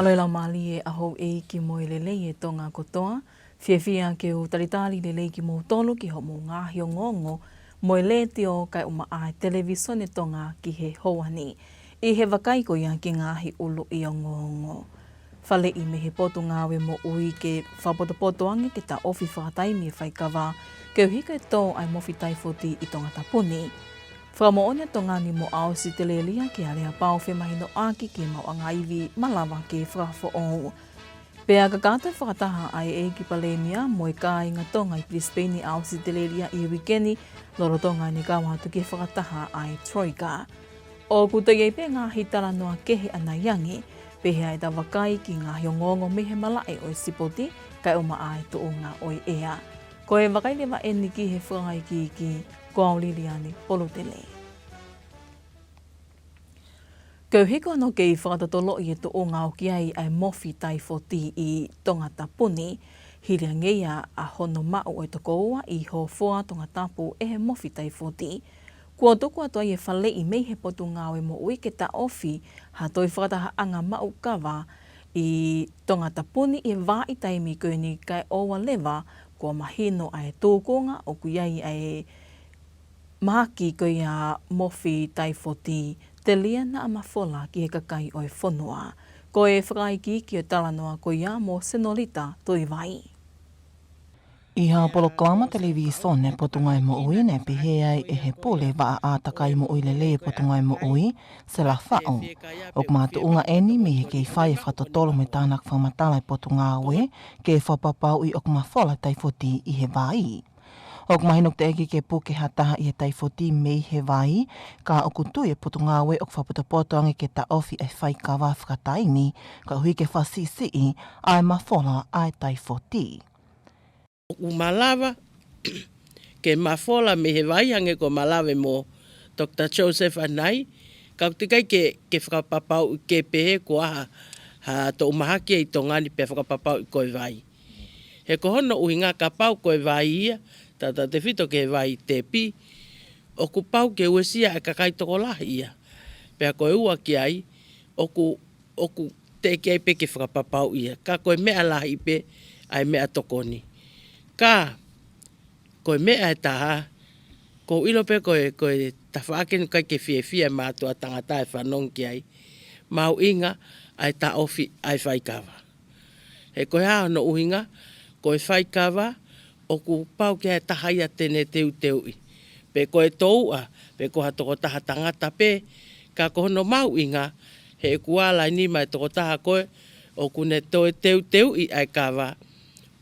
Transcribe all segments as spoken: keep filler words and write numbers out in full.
Mālō e laumālie ʻa houʻeiki mo e lelei ʻa Tonga kotoa. Fiefia ke u talitali lelei kimoutolu ki hoʻomou ngaahi ongoongo mo e letiō kae ʻumaʻā e televīsone Tonga ki he houa ni. ʻI he vakai ko ia ki he ngaahi ʻuluʻi ongoongo. Faleʻi mei he Potungāue Moʻui ke fakapotopoto ange ke taʻofi fakataimi e faikava koeʻuhi ko e tō ʻa e mofi taifooti ʻi Tongatapu ni. Fakamoʻoni ʻa Tonga ni mo ʻAositelēlia ki he aleapao femahinoʻaki ki he maʻuʻanga ivi malava ke fakafoʻou. Pea kakato e fakataha ʻa e ʻEiki Palēmia mo e kāinga Tonga ʻi Brisbane ʻi ʻAositelēlia ʻi he uike ni, lolotonga ʻene kau atu ki he fakataha ʻa e Troika. ʻOku toe ʻi ai pē ngaahi talanoa kehe ʻanai ange, pehē ʻa ʻeta vakai ki he ngaahi ongoongo mei he malaʻe ʻo e sipoti, kae ʻumaʻā e tuʻunga ʻo e ʻea. Ko e vakai leva eni ki he fakaikiiki, ko au Liliani Polutele. Koeʻuhi ko hono kei fakatotoloʻi e tuʻunga ʻoku ʻi ai ʻa e mofi taifooti ʻi Tongatapu ni, hili ange ia ʻa hono maʻu ʻo e toko ua ʻi Hofoa, Tongatapu ʻe he mofi taifooti. Kuo tuku atu ai e faleʻi mei he Potungāue Moʻui ke taʻofi ha toe fakatahaʻanga maʻu kava ʻi Tongatapu ni ʻi he vahaʻa taimi ko eni kae ʻoua leva kuo mahino ʻa e tūkunga ʻoku ʻi ai ʻa e mahaki ko ia mofi taifooti telia naʻa mafola ki he kakai ʻo e fonua. Ko e fakaikiiki ʻo e talanoa ko ia mo Senolita Tuivai. ʻI ha polokalama televīsone Potungāue Moʻui naʻe pehē ai ʻe he pule vaʻa ʻātakai moʻui lelei e Potungāue Moʻui, Sela Faʻu, ʻoku makatuʻunga eni mei he kei fai e fakatotolo mo e tānaki fakamatala e Potungāue ke fakapapauʻi ʻoku mafola taifooti ʻi he vai. ʻOku mahino ʻoku teʻeki ke puke ha taha ʻi he taifooti mei he vai, ka ʻoku tui e Potungāue ʻoku fakapotopoto ange ke taʻofi e faikava fakataimi, koeʻuhi ke fakasiʻisiʻi ʻa e mafola ʻa e taifooti. ʻOku malava ke mafola mei he vai hangē ko e malava mo Doctor Joseph ʻanai, ka ʻoku teʻeki ai ke, ke fakapapauʻi ke pehē ko e hā ha toʻu mahaki ʻi Tonga ni pea fakapapauʻi ko e vai. He ko hono ʻuhinga kapau ko e vai ia, tautautefito ki he vai tepi, ʻoku pau ke uesia e kakai tokolahi ia. Pea ko e ua ki ai, ʻoku, ʻoku teʻeki ai pē ke fakapapauʻi ia. Ka ko e meʻa lahi pē ʻa e meʻatokoni. Ka ko e meʻa ʻe taha, ʻoku ou ʻilo pē ko e, ko e tafaʻaki ʻoku ʻikai ke fiefia e mātuʻa tangata ʻe fanongo ki ai. Mahuʻinga ʻa e taʻofi ʻa e faikava. He ko e hā hono ʻuhinga, ko e faikava, ʻoku pau ke ʻi ai e taha ia te ne teuteuʻi. Pe ko e touʻa, pe ko ha tokotaha tangata pē, ka ko hono mahuʻinga, he ʻoku ala ʻi nima e tokotaha ko ē, ʻoku ne toe teuteuʻi ʻa e kava,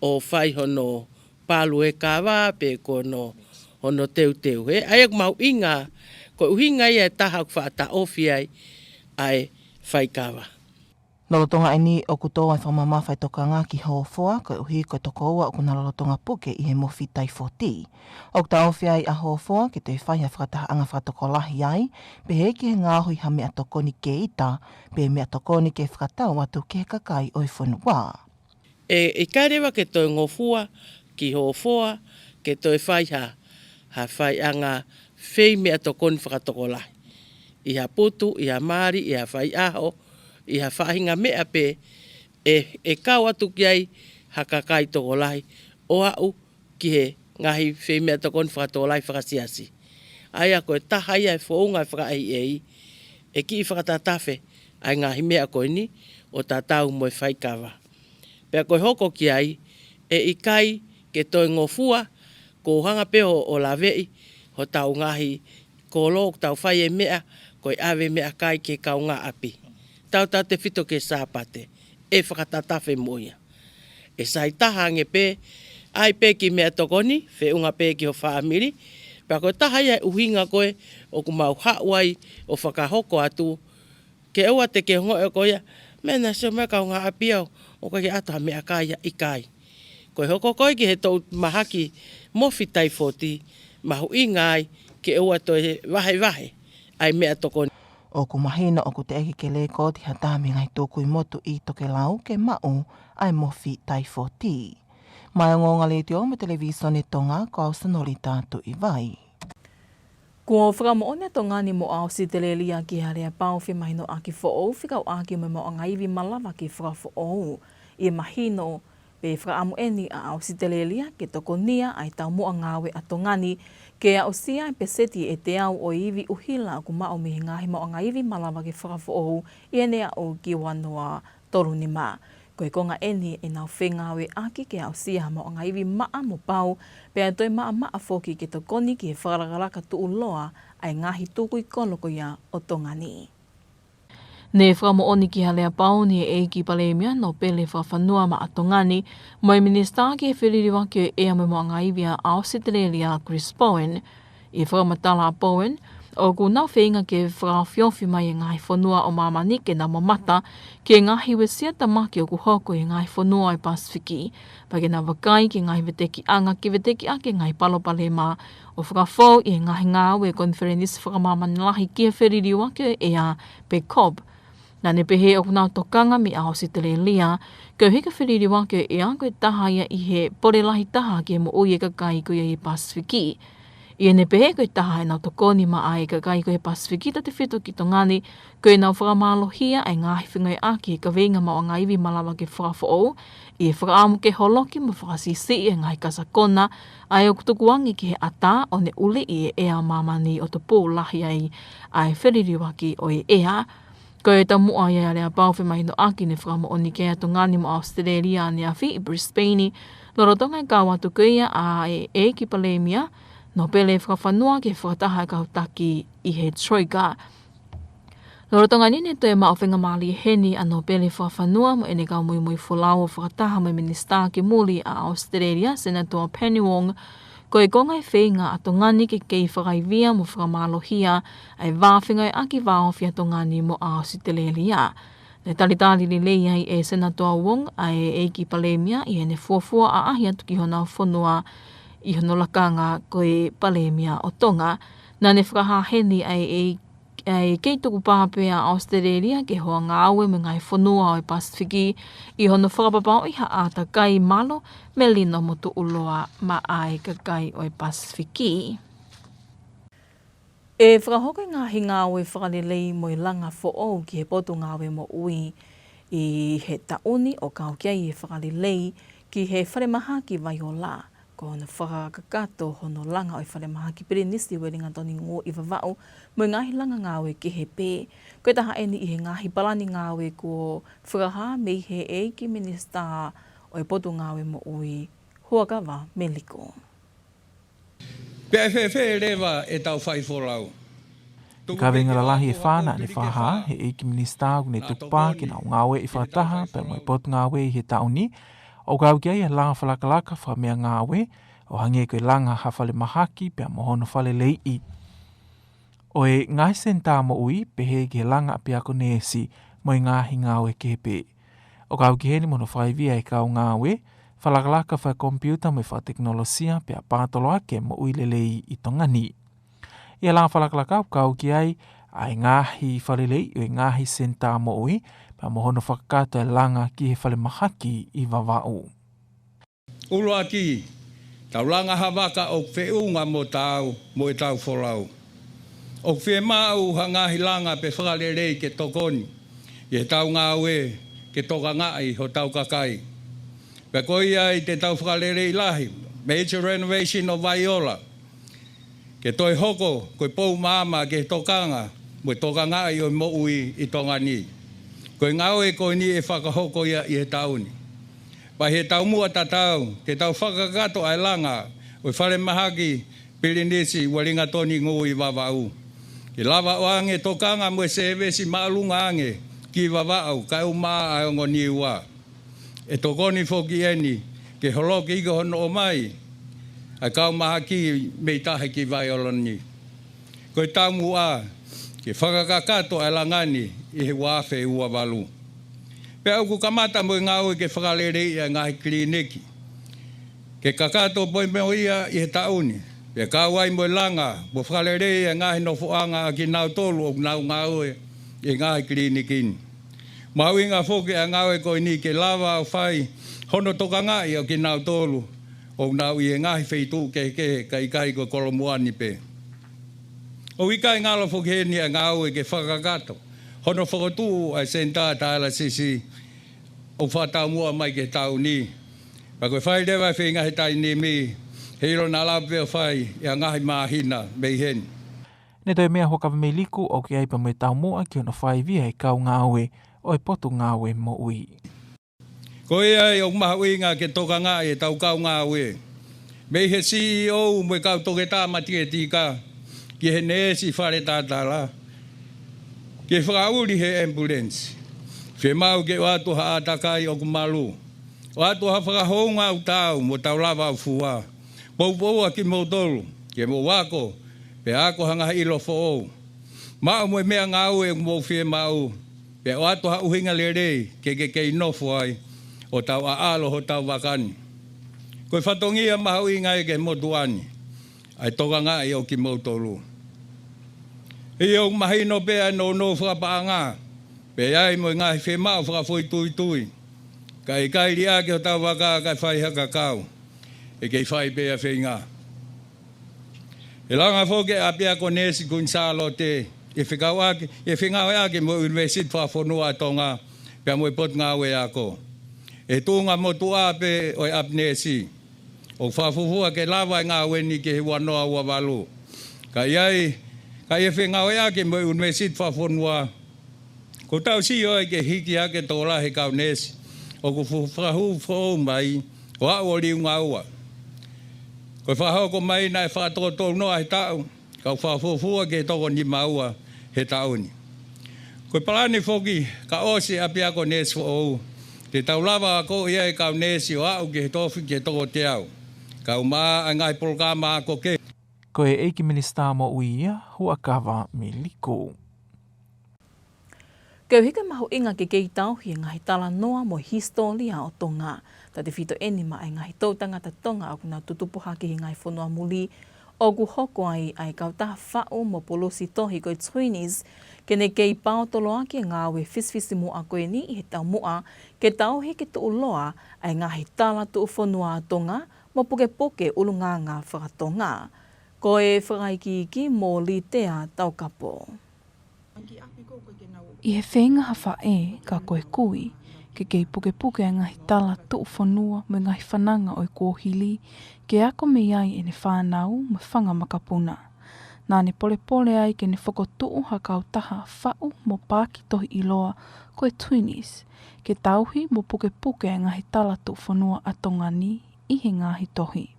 ʻo fai hono palu e kava, pe ko hono, hono teuteu. He, ʻa ia ʻoku mahuʻinga, ko e ʻuhinga ia e taha ʻoku faʻa taʻofi ai ʻa e faikava. Lolotonga eni ʻoku tō ai e fakamamafa e tokanga ki Hofoa, koeʻuhi ko e toko ua ʻoku na lolotonga puke ʻi he mofi taifooti. ʻOku taʻofi ai ʻa Hofoa ke toe fai ha fakatahaʻanga fakatokolahi ai, pehē ki he ngaohi ha meʻatokoni ke ita, pe meʻatokoni ke fakatau atu ki he kakai ʻo e fonua. ʻE, ʻe ʻikai leva ke toe ngofua ki Hofoa, ke toe fai ha, ha faiʻanga fei meʻatokoni fakatokolahi. ʻI ha putu, ʻi ha mali, ʻi ha faiʻaho, ʻi ha faʻahinga meʻa pē, ʻe, ʻe kau atu ki ai ha kakai tokolahi, ʻo aʻu ki he ngaahi fei meʻatokoni fakatokolahi fakasiasi. ʻA ia ko e taha ia e founga e fakaʻeiʻei, ʻe kiʻi fakatatafe ʻa e ngaahi meʻa ko eni, ʻo tatau mo e faikava. Pea ko e hoko ki ai, ʻe ʻikai ke toe ngofua, ko e hanga pē ʻo, ʻo laveʻi, hotau ngaahi kolo ʻoku tau fai e meʻa, ko e ʻave meʻakai ki he kaungāʻapi. Tautautefito ki he Sāpate, ʻe fakatatafe mo ia. ʻE sai taha ange pē, ʻai pē ki meʻatokoni, feʻunga pē ki ho fāmili, pea ko e taha ia e ʻuhinga ko ē, ʻoku mau haʻu ai, ʻo fakahoko atu, ke ʻoua te ke ongoʻi ʻe koe ia, meʻa naʻe sio mai e kaungāʻapi au, ʻoku ʻikai ke ʻatu ha meʻakai ia ʻikai. Ko e hoko ko ē ki he toʻu mahaki mofi taifooti, mahuʻinga ai ke ʻoua toe vahevahe ʻa e meʻatokoni. ʻOku mahino ʻoku teʻeki ke lēkooti ha taha mei he ngaahi tukui motu ʻi tokelau ke maʻu ʻa e mofi taifooti. Maʻá e Ongoongo Letiō mo e Televīsone Tonga, ko au Senolita Tuʻivai. Kuo fakamoʻoni ʻa Tonga ni mo ʻAositelēlia ki he aleapau femahinoʻaki foʻou fekauʻaki mo e maʻuʻanga ivi malava ke fakafoʻou. ʻI he mahino pe fakaʻamu ʻeni ʻa ʻAositelēlia ke tokonia ʻa e taumuʻa ngāue ʻa Tonga ni ke aʻusia e peseti ʻe teau ʻo e ivi ʻuhila ʻoku maʻu mei he ngaahi maʻuʻanga ivi malava ke fakafoʻou ʻi heʻene aʻu ki ua noa tolu nima. Ko e konga ʻeni ʻenau fengāueʻaki ke aʻusia ha maʻuʻanga ivi maʻa mo pau, pea toe maʻamaʻa foki ke tokoni ki he fakalakalaka tuʻuloa ʻa e ngaahi tukui kolo ko ia ʻo Tonga ni. Ne fakamoʻoni ki he aleapau ni e ʻEiki Palēmia Nōpele Fakafanua maʻa Tonga ni, mo e Minisitā ki he Feliliuaki ʻo e ʻEa mo e Maʻuʻanga Ivi ʻa ʻAositelēlia, Chris Bowen. ʻI he fakamatala ʻa Bowen, ʻoku nau feinga ke fakaofiofi mai e ngaahi fonua ʻo māmani ke nau mamata ki he ngaahi uesia tāmaki ʻoku hoko ʻi he ngaahi fonua ʻo e Pasifiki, pea ke nau vakai ki he ngaahi vetekiʻanga ke vetekiʻaki e ngaahi palopalema ʻo fakafou ʻi he ngaahi ngāue konifelenisi fakamāmani lahi ki he feliliuaki ʻo e ʻea pe COP. Naʻa ne pehē ʻoku nau tokanga mei ʻAositelēlia koeʻuhi ko e feliliuaki ʻo e ʻea ko e taha ia ʻi he pole lahi taha ki he moʻui e kakai ko ia ʻi he Pasifiki. ʻI heʻene pehē ko e taha ʻenau tokoni maʻa e kakai ko ia ʻi he Pasifiki tautefito ki Tonga ni, ko ʻenau fakamālohia e ngaahi fengāueʻaki e kaveinga maʻuʻanga ivi malava ke fakafoʻou, ʻi he fakaʻamu ke holoki mo fakasiʻisiʻi e ngaahi kasakona ʻa ia ʻoku tukuange ki he ʻatā ʻo ne uliʻi e ʻea ʻa māmani ʻo tupou lahi ai ʻa e feliliuaki ʻo e ʻea. Ko e taumuʻa ia ʻa e aleapau femahinoʻaki ne fakamoʻoni ki ai ʻa Tonga ni mo ʻAositelēlia ʻaneafi ʻi Brisbane, lolotonga e kau atu ko ia ʻa e ʻEiki Palēmia Nōpele Fakafanua ki he fakataha e kau taki ʻi he Troika. Lolotonga ʻeni ne toe maʻu faingamālie heni ʻa Nōpele Fakafanua mo ʻene kau muimui folau ʻo fakataha mo e Minisitā ki Muli ʻa ʻAositelēlia, Senator Penny Wong, ko e konga e feinga ʻa Tonga ni ke kei fakaivia mo fakamālohia ʻa e vā fengāueʻaki vāofi ʻa Tonga ni mo ʻAositelēlia. Ne talitali lelei ai ʻe Senator Wong ʻa e ʻEiki Palēmia ʻi heʻene fuofua ʻaʻahi atu ki honau fonua ʻi hono lakanga ko e Palēmia ʻo Tonga. Naʻa ne fakahā heni ʻa e ʻa e kei tukupā pē ʻa ʻAositelēlia ki he hoa ngāue mo e ngaahi fonua ʻo e Pasifiki ʻi hono fakapapauʻi ha ʻātakai malu, melino mo tuʻuloa maʻa e kakai ʻo e Pasifiki. ʻE fakahoko e ngaahi ngāue fakalelei mo e langa foʻou ki he Potungāue Moʻui ʻi he taʻu ni ʻo kau ki ai e fakalelei ki he falemahaki Vaiola. Ko hono fakakakato hono langa ʻo e falemahaki Pilinisi Uelingatoni Ngū ʻi Vavaʻu mo e ngaahi langa ngāue kehe pē. Ko e taha ʻeni ʻi he ngaahi palani ngāue kuo fakahā mei he ʻEiki Minisitā ʻo e Potungāue Moʻui, Huʻakavameiliku. Pea ʻe fēfē leva ʻetau faifolau? Ko e kaveinga lalahi ʻe fā naʻa ne fakahā ʻe he ʻEiki Minisitā ʻoku ne tukupā ke nau ngāueʻi fakataha pea mo e Potungāue ʻi he taʻu ni, ʻo kau ki ai e langa fakalakalaka fakameʻangāue, ʻo hangē ko e langa ha falemahaki pea mo hono fakaleleiʻi ʻo e ngaahi senitā moʻui, pehē ki he langa ʻapiako neesi mo e ngaahi ngāue kehe pē. ʻO kau ki heni mo hono fakaivia e kau ngāue, fakalakalaka fakakomipiuta mo e fakatekinolosia pea pātoloaki e moʻui lelei ʻi Tonga ni. ʻI he langa fakalakalaka ʻoku kau ki ai ʻa e ngaahi fakaleleiʻi ʻo e ngaahi senitā moʻui, pea mo hono fakakakato e langa ki he falemahaki ʻi Vavaʻu. ʻUluaki, tau langa ha vaka ʻoku feʻunga mo taau mo ʻetau folau. ʻOku fiemaʻu ha ngaahi langa pe fakalelei ke tokoni ʻi heʻetau ngāue ke tokangaʻi hotau kakai. Pea ko ia ai te tau fakalelei lahi, major renovation ʻo Vaiola, ke toe hoko ko e pou maama ki he tokanga mo e tokangaʻi ʻo e moʻui ʻi Tonga ni. Ko e ngāue ko eni ʻe fakahoko ia ʻi he taʻu ni. Pea ʻi he taumuʻa tatau, ke tau fakakakato ʻa e langa ʻo e falemahaki Pilinisi Uelingatoni Ngū ʻi Vavaʻu, ke lava ʻo ʻoange tokanga mo e sēvesi māʻolunga ange ki Vavaʻu kae ʻumaʻā ʻa e ongo Niua. ʻE tokoni foki ʻeni ke holoki ki hono ʻomai ʻa e kau mahaki mei tahi ki Vaiola ni. Ko e taumuʻa ke fakakakato ʻa e langa ni ʻi he ua afe ua valu. Pea ʻoku kamata mo e ngāue ke fakaleleiʻi ʻa e ngaahi kiliniki ke kakato pē mo ia ʻi he taʻu ni. Pea kau ai mo e langa mo fakaleleiʻi ʻa e ngaahi nofoʻanga ʻa kinautolu ʻoku nau ngāue ʻi he ngaahi kiliniki ni. Mahuʻinga foki ʻa e ngāue ko eni ke lava ʻo fai hono tokangaʻi ʻo kinautolu ʻoku nau ʻi he ngaahi feituʻu kehekehe kae ʻikai ko e kolomuʻa ni pē. ʻOku ʻikai ngalo foki heni ʻa e ngāue ke fakakakato hono fokotuʻu ʻa e senitā tālasisi ʻoku fakataumuʻa mai ki he taʻu ni. Pea ko e fai leva e feinga he taimi ni, heiʻilo naʻa lava pē ʻo fai ʻi ha ngaahi māhina mei heni. Ne toe meʻa Huʻakavameiliku ʻoku ʻi ai pē mo e taumuʻa ki hono fakaivia ʻe he kau ngāue ʻo e Potungāue Moʻui. Ko ia ai ʻoku mahuʻinga ke tokangaʻi ʻetau kau ngāue, mei he C E O mo e kau toketā matiketika, ki he neesi fale tātala, ke fakaʻuli he ambulance. Fiemaʻu ke ʻoatu ha ʻātakai ʻoku malu, ʻoatu ha fakahounga ʻoku taau mo tau lava ʻo fua. Poupou ʻa kimoutolu ke mou ako, pea ako ha ngaahi ʻilo foʻou. Maʻu mo e meʻangāue ʻoku mou fiemaʻu, pea ʻoatu ha ʻuhinga lelei ke ke kei nofo ai ʻo tau ʻaʻalo hotau vaka ni. Ko e fatongia mahuʻinga ia ki he motuʻa ni ʻa e tokangaʻi ʻo kimoutolu. ʻIo, ʻoku mahino pē ʻa e nounou fakapaʻanga, pea ʻi ai mo e ngaahi fiemaʻu fakafoʻituitui. Ka ʻikai liʻaki hotau vaka kae fai ha kakau, ʻe kei fai pē ʻa e feinga. ʻE langa foki ʻa e ʻApiako Neesi Kuini Sālote ʻi he fekauʻaki, ʻi he fengāueʻaki mo e ʻUnivēsiti Fakafonua ʻa Tonga pea mo e Potungāue Ako. ʻE tuʻunga motuʻa pē ʻo e ʻapi neesi, ʻoku fakafuofua ke lava e ngāue ni ki he ua noa ua valu. Ka ʻi ai, ka ʻi he fengāueʻaki mo e ʻUnivēsiti Fakafonua, kuo tau sio ai ki he hiki hake tokolahi e kau neesi ʻoku fu-, fakahū foʻou mai ʻo aʻu ʻo liunga ua. Ko e fakahoko mai naʻe fakatoko tolu noa he taʻu, ka ʻoku fakafuofua ke toko nima ua he taʻu ni. Ko e palani foki ka ʻosi e ʻApiako Neesi foʻou, te tau lava ʻo akoʻi ai e kau neesi ʻo aʻu ki he tofi ki he toko teau, kae ʻumaʻā ʻa e ngaahi polokalama ako kehe. Ko e ʻEiki Minisitā Moʻui ia, Huʻakavameiliku. Koeʻuhi ko e mahuʻinga ke kei tauhi e ngaahi talanoa mo e hisitōlia ʻo Tonga, tautefito eni maʻa e ngaahi toʻutangata Tonga ʻoku nau tutupu hake ʻi he ngaahi fonua muli, ʻoku hoko ai ʻa e kautaha faʻu mo pulusi tohi ko e Twinnies ke ne kei paotoloaki e ngāue fisifisimuʻa ko eni ʻi he taumuʻa ke tauhi ke tuʻuloa ʻa e ngaahi tala tuʻufonua ʻa Tonga mo pukepuke ʻulungaanga faka-Tonga. Ko e fakaikiiki mo Litea Taukapo. ʻI he feinga ha faʻē, ka ko e kui, ke kei pukepuke ʻa e ngaahi tala tuʻufonua mo e ngaahi fananga ʻo e kuohili, ke ako mei ai ʻene fānau mo e fanga makapuna. Naʻa ne polepole ai ke ne fokotuʻu ha kautaha faʻu mo paaki tohi ʻiloa ko e Twinnies, ke tauhi mo pukepuke ʻa e ngaahi tala tuʻufonua ʻa Tonga ni ʻi he ngaahi tohi.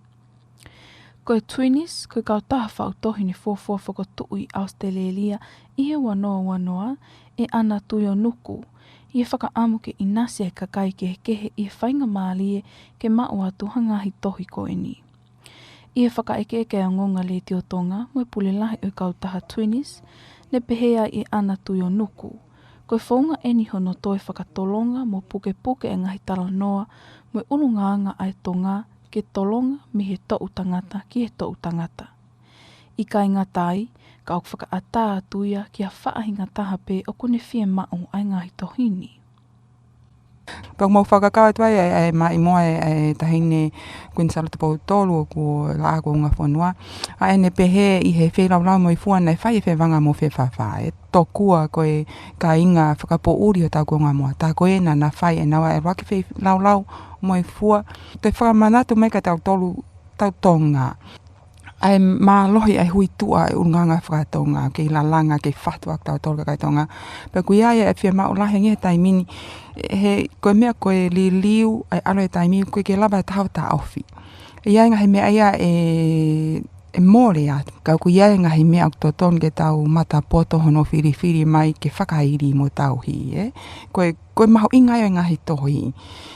Ko e Twinnies, ko e kautaha faʻu tohi ne fuofua fokotuʻu ʻi ʻAositelēlia ʻi he ua noa ua noa ʻe ʻAna Tuionuku, ʻi he fakaʻamu ke ʻinasi ʻa e kakai kehekehe ʻi he faingamālie ke maʻu atu ha ngaahi tohi ko eni. ʻI he fakaʻekeʻeke ʻa e Ongoongo Letiō Tonga mo e pule lahi ʻo e kautaha Twinnies, ne pehē ai ʻe ʻAna Tuionuku, ko e founga eni hono toe fakatolonga mo pukepuke e ngaahi talanoa mo e ʻulungaanga ʻa e Tonga ke tolonga mei he toʻutangata ki he toʻutangata. ʻIkai ngata ai, ka ʻoku fakaʻatā atu ia ki ha faʻahinga taha pē ʻoku ne fiemaʻu ʻa e ngaahi tohi ni. Pea ʻoku mau fakakau atu ai ʻa e, ʻa e maʻimoa ʻa e, ʻa e Taʻahine Kuini Sālote Tupou Tolu ʻoku laʻā kuonga fonua. ʻA ʻene pehē ʻi he feilaulau mo e fua naʻe fai ʻe Fevanga mo Fefafā, ʻe tokua ko e kāinga fakapoʻuli ʻo hotau kuonga moa. Tā ko ē naʻa na fai ʻenau ʻalu ʻaki feilaulau mo e fua, toe fakamanatu mai kia tautolu, tau Tonga, ʻa e mālohi ʻa e huituʻa ʻa e ʻulungaanga faka-Tonga, kei lalanga, kei fatu ʻa tautolu kakai Tonga. Pea ʻoku ʻi ai ʻa e fiemaʻu lahi ange he taimi ni, he ko e meʻa ko e liliu ʻa e ʻalu e taimi, ʻoku ʻikai ke lava ʻe ha taha ʻo taʻofi. ʻI ai e ngaahi meʻa ia ʻe, ʻe mole atu. Ka ʻoku ʻi ai e ngaahi meʻa ʻoku totonu ke tau matapoto hono filifili mai ke fakaili mo tauhi, ē. Ko e, ko e mahuʻinga ia ʻo e ngaahi tohi.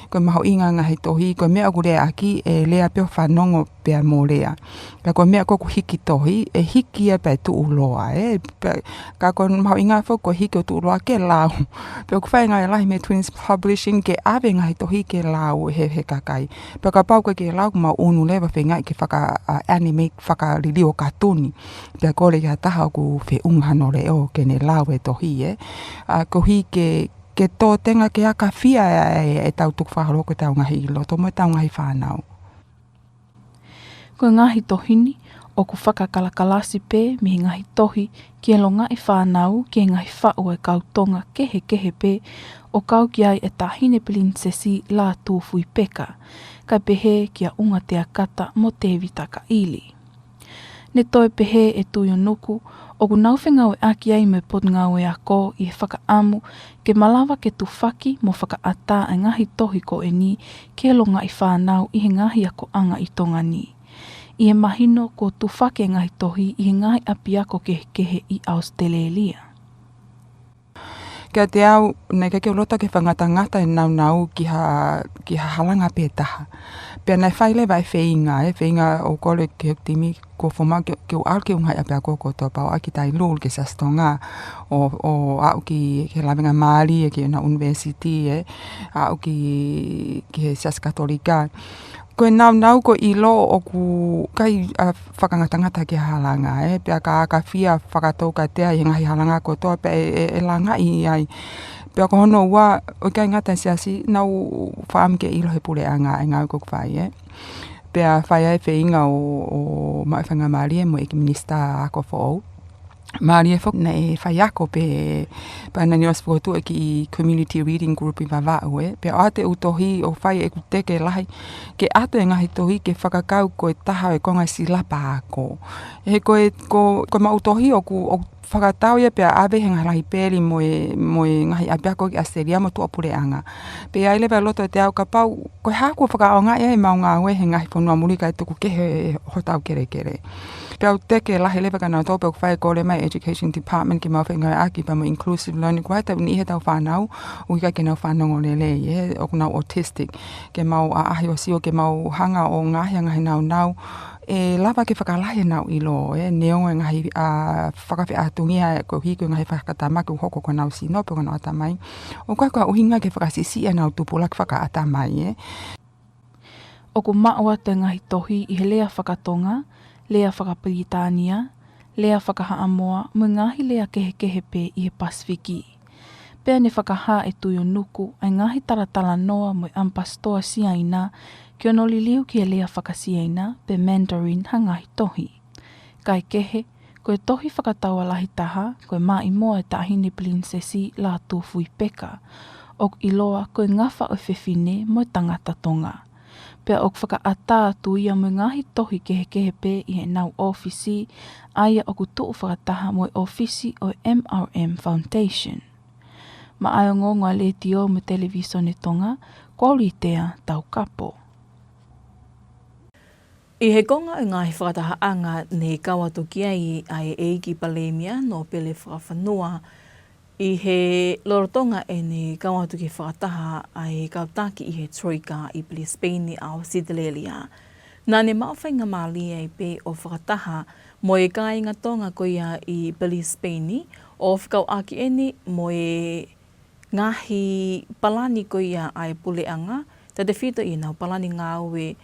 Ko e mahuʻinga e ngaahi tohi, ko e meʻa ʻoku lea ʻaki, ʻe lea pē ʻo fanongo pea mo lea. Ka ko e meʻa ko ē ʻoku hiki tohi, ʻe hiki ia pea tuʻuloa, ē. Pea, ka ko e mahuʻinga foki ko e hiki ʻo tuʻuloa ke lau. Pea ʻoku fai e ngāue lahi mei he Twinnies Publishing ke ʻave e ngaahi tohi ke lau he, he kakai. Pea kapau ʻoku ʻikai ke lau, ʻoku mau ʻunu leva ʻo feingaʻi ke faka, ʻa, animate, fakaliliu ʻo kātuni. Pea kole ki ha taha ʻoku feʻunga hano leʻo ke ne lau e tohi, ē. ʻA, koeʻuhi ke, ke tō tenga ke akafia e, e, ʻetau tukufakaholo ko ʻetau ngaahi loto mo ʻetau ngaahi fānau. Ko e ngaahi tohi ni, ʻOku fakakalakalasi pē mei he ngaahi tohi ki he longaʻi fānau ki he ngaahi faʻu ʻa e kau Tonga kehekehe pē ʻo kau ki ai e Taʻahine Pilinisesi Lātūfuipeka, kae pehē kia ʻUngatea Kata mo Tēvita Kaʻili. Ne toe pehē ʻe Tuʻionuku, ʻoku nau fengāueʻaki ai mo e Potungāue Ako ʻi he fakaʻamu ke malava ke tufaki mo fakaʻatā e ngaahi tohi ko eni ki he longaʻi fānau ʻi he ngaahi akoʻanga ʻi Tonga ni, ʻi he mahino kuo tufaki e ngaahi tohi ʻi he ngaahi ʻapiako kehekehe ʻi ʻAositelēlia. Kiate au, naʻe ʻikai ke u loto ke fakangatangata e naunau ki ha, ki ha halanga pē taha. Pea naʻe fai leva e feinga, e feinga ʻo kole ke timi ko foma ke, ke u ʻalu ki he ngaahi ʻapiako kotoa pau ʻaki tai lulu ke Siasi Tonga, ʻo, ʻo aʻu ki, ki he lavengamālie ki he university, ē, aʻu ki, ki he Siasi Katolika. Ko e naunau ko e ʻilo ʻoku ʻikai, ʻa, fakangatangata ki ha halanga, ē. Pea ka, ka fie fakataukatea ʻi he ngaahi halanga kotoa, pea ʻe, ʻe, ʻe langaʻi ai. Pea ko hono ua, ʻoku ʻikai ngata he siasi, nau fakaʻamu ke ʻilo he puleʻanga e ngāue ʻoku fai, ē. Pea fai ai e feinga ʻo, ʻo maʻu e faingamālie mo e ʻEiki Minisitā Ako Foʻou. Mālie foki naʻe faiako pē pea naʻa ne ʻosi fokotuʻu e kiʻi community reading group ʻi Vavaʻu, ē. Pea ʻoatu e ʻū tohi ʻo fai ʻeku teke lahi ke ʻoatu e ngaahi tohi ke fakakau ko e taha ʻo e konga silapa ako. He ko e, ko, ko e maʻu tohi ʻoku, ʻoku fakatau ia pea ʻave he ngaahi lahipeeli mo e, mo e ngaahi ʻapiako ʻi ʻAositelēlia mo tuʻapuleʻanga. Pea ʻi ai leva e loto ʻiate au kapau ko e hā kuo fakaʻaongaʻi ai ʻemau ngāue he ngaahi fonua muli kae tuku kehe hotau kelekele. Pea u teke lahi leva kia nautolu pea u fai e kole mai Education Department ke mau fengāueʻaki pea mo e inclusive learning, ko e hā e tau niʻihi ʻetau fānau ʻoku ʻikai ke nau fanongo lelei, ē, ʻoku nau autistic. Ke mau ʻaʻahi ʻo sio ke mau hanga ʻo ngaohi ʻa e ngaahi naunau ʻe lava ke fakalahi ʻenau ʻilo, ē, neongo e ngaahi, ʻa, fakafeʻātungia ʻe koeʻuhi ko e ngaahi fakatamaki ʻoku hoko ki honau sino pe ko honau ʻatamai. ʻOku ʻikai ko ha ʻuhinga ke fakasiʻisiʻi ʻenau tupulaki fakaʻatamai, ē. ʻOku maʻu atu e ngaahi tohi ʻi he lea faka-Tonga, lea faka-Pilitānia, lea faka-Haʻamoa, mo e ngaahi lea kehekehe pē ʻi he Pasifiki. Pea ne fakahā ʻe Tuʻionuku ʻa e ngaahi talatalanoa mo e ʻAmipasitoa Siaina ki hono liliu ki he lea faka-Siaina pe Mandarin ha ngaahi tohi. Kae kehe, ko e tohi fakataua lahi taha, ko e Maʻimoa e Taʻahine Pilinisesi Lātūfuipeka, ʻoku ʻiloa ko e Ngafa ʻo e Fefine mo e Tangata Tonga. Pea ʻoku fakaʻatā atu ia mo e ngaahi tohi kehekehe pē ʻi heʻenau ʻōfisi, ʻa ia ʻoku tuʻu fakataha mo e ʻōfisi ʻo e M R M Foundation. Maʻá e ongoongo ʻa e Letiō mo e Televīsone Tonga, ko au Litea Taukapo. ʻI he konga ʻo e ngaahi fakatahaʻanga ne kau atu ki ai ʻa e ʻEiki Palēmia Nōpele Fakafanua, ʻi he lolotonga ʻene kau atu ke fakataha ʻa e kau taki ʻi he Troika ʻi Brisbane ʻi ʻAositelēlia. Naʻá ne maʻu faingamālie ai pē ʻo fakataha mo e kāinga Tonga ko ia ʻi Brisbane ʻo fekauʻaki eni mo e ngaahi palani ko ia ʻa e puleʻanga, tautefito ʻi heʻenau palani ngāue,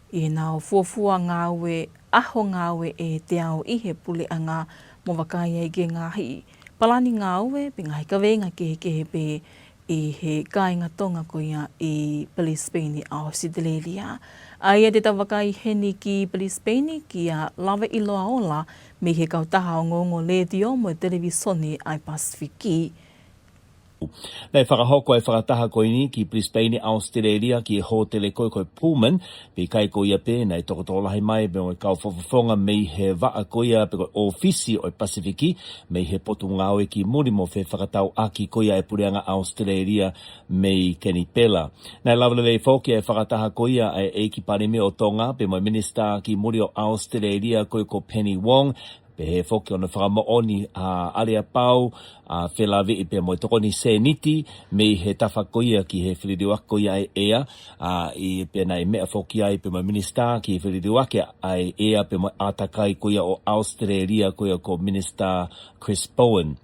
ʻi heʻenau fuofua ngāue, ʻaho ngāue ʻe teau ʻi he puleʻanga mo vakai ai ki he ngaahi palani ngāue pe ngaahi kaveinga kehekehe pē ʻi he kāinga Tonga ko ia ʻi Brisbane ʻi ʻAositelēlia. ʻA ia te tau vakai heni ki Brisbane kia Lava ʻIloa Ola mei he kautaha ongoongo Letiō mo e Televīsone ʻa e Pasifiki. Naʻe fakahoko e fakataha ko eni ki Brisbane, ʻAositelēlia, ki he hōtele ko ē ko e Pullman, pea ʻikai ko ia pē, naʻe tokotokolahi mai pē mo e kau fakafofonga mei he vaʻa ko ia pe ko e ʻōfisi ʻo e Pasifiki, mei he Potungāue ki Muli mo Fefakatauʻaki ko ia e Puleʻanga ʻAositelēlia mei Kenipela. Naʻe lava lelei foki e fakataha ko ia ʻa e ʻEiki Palēmia ʻo Tonga, pea mo e Minisitā ki Muli ʻo ʻAositelēlia ko ē ko Penny Wong, pehē foki hono fakamoʻoni ʻa ʻAliapau, ʻa Felaviʻi pea mo e Tokoni Sēniti, mei he tafa ko ia ki he feliliuaki ko ia ʻa e ʻea, ʻa, ʻi, pea naʻe meʻa foki ai pea mo e Minisitā ki he feliliuaki ʻa e ʻea pea mo e ʻātakai ko ia ʻo ʻAositelēlia ko ia ko Minisitā Chris Bowen.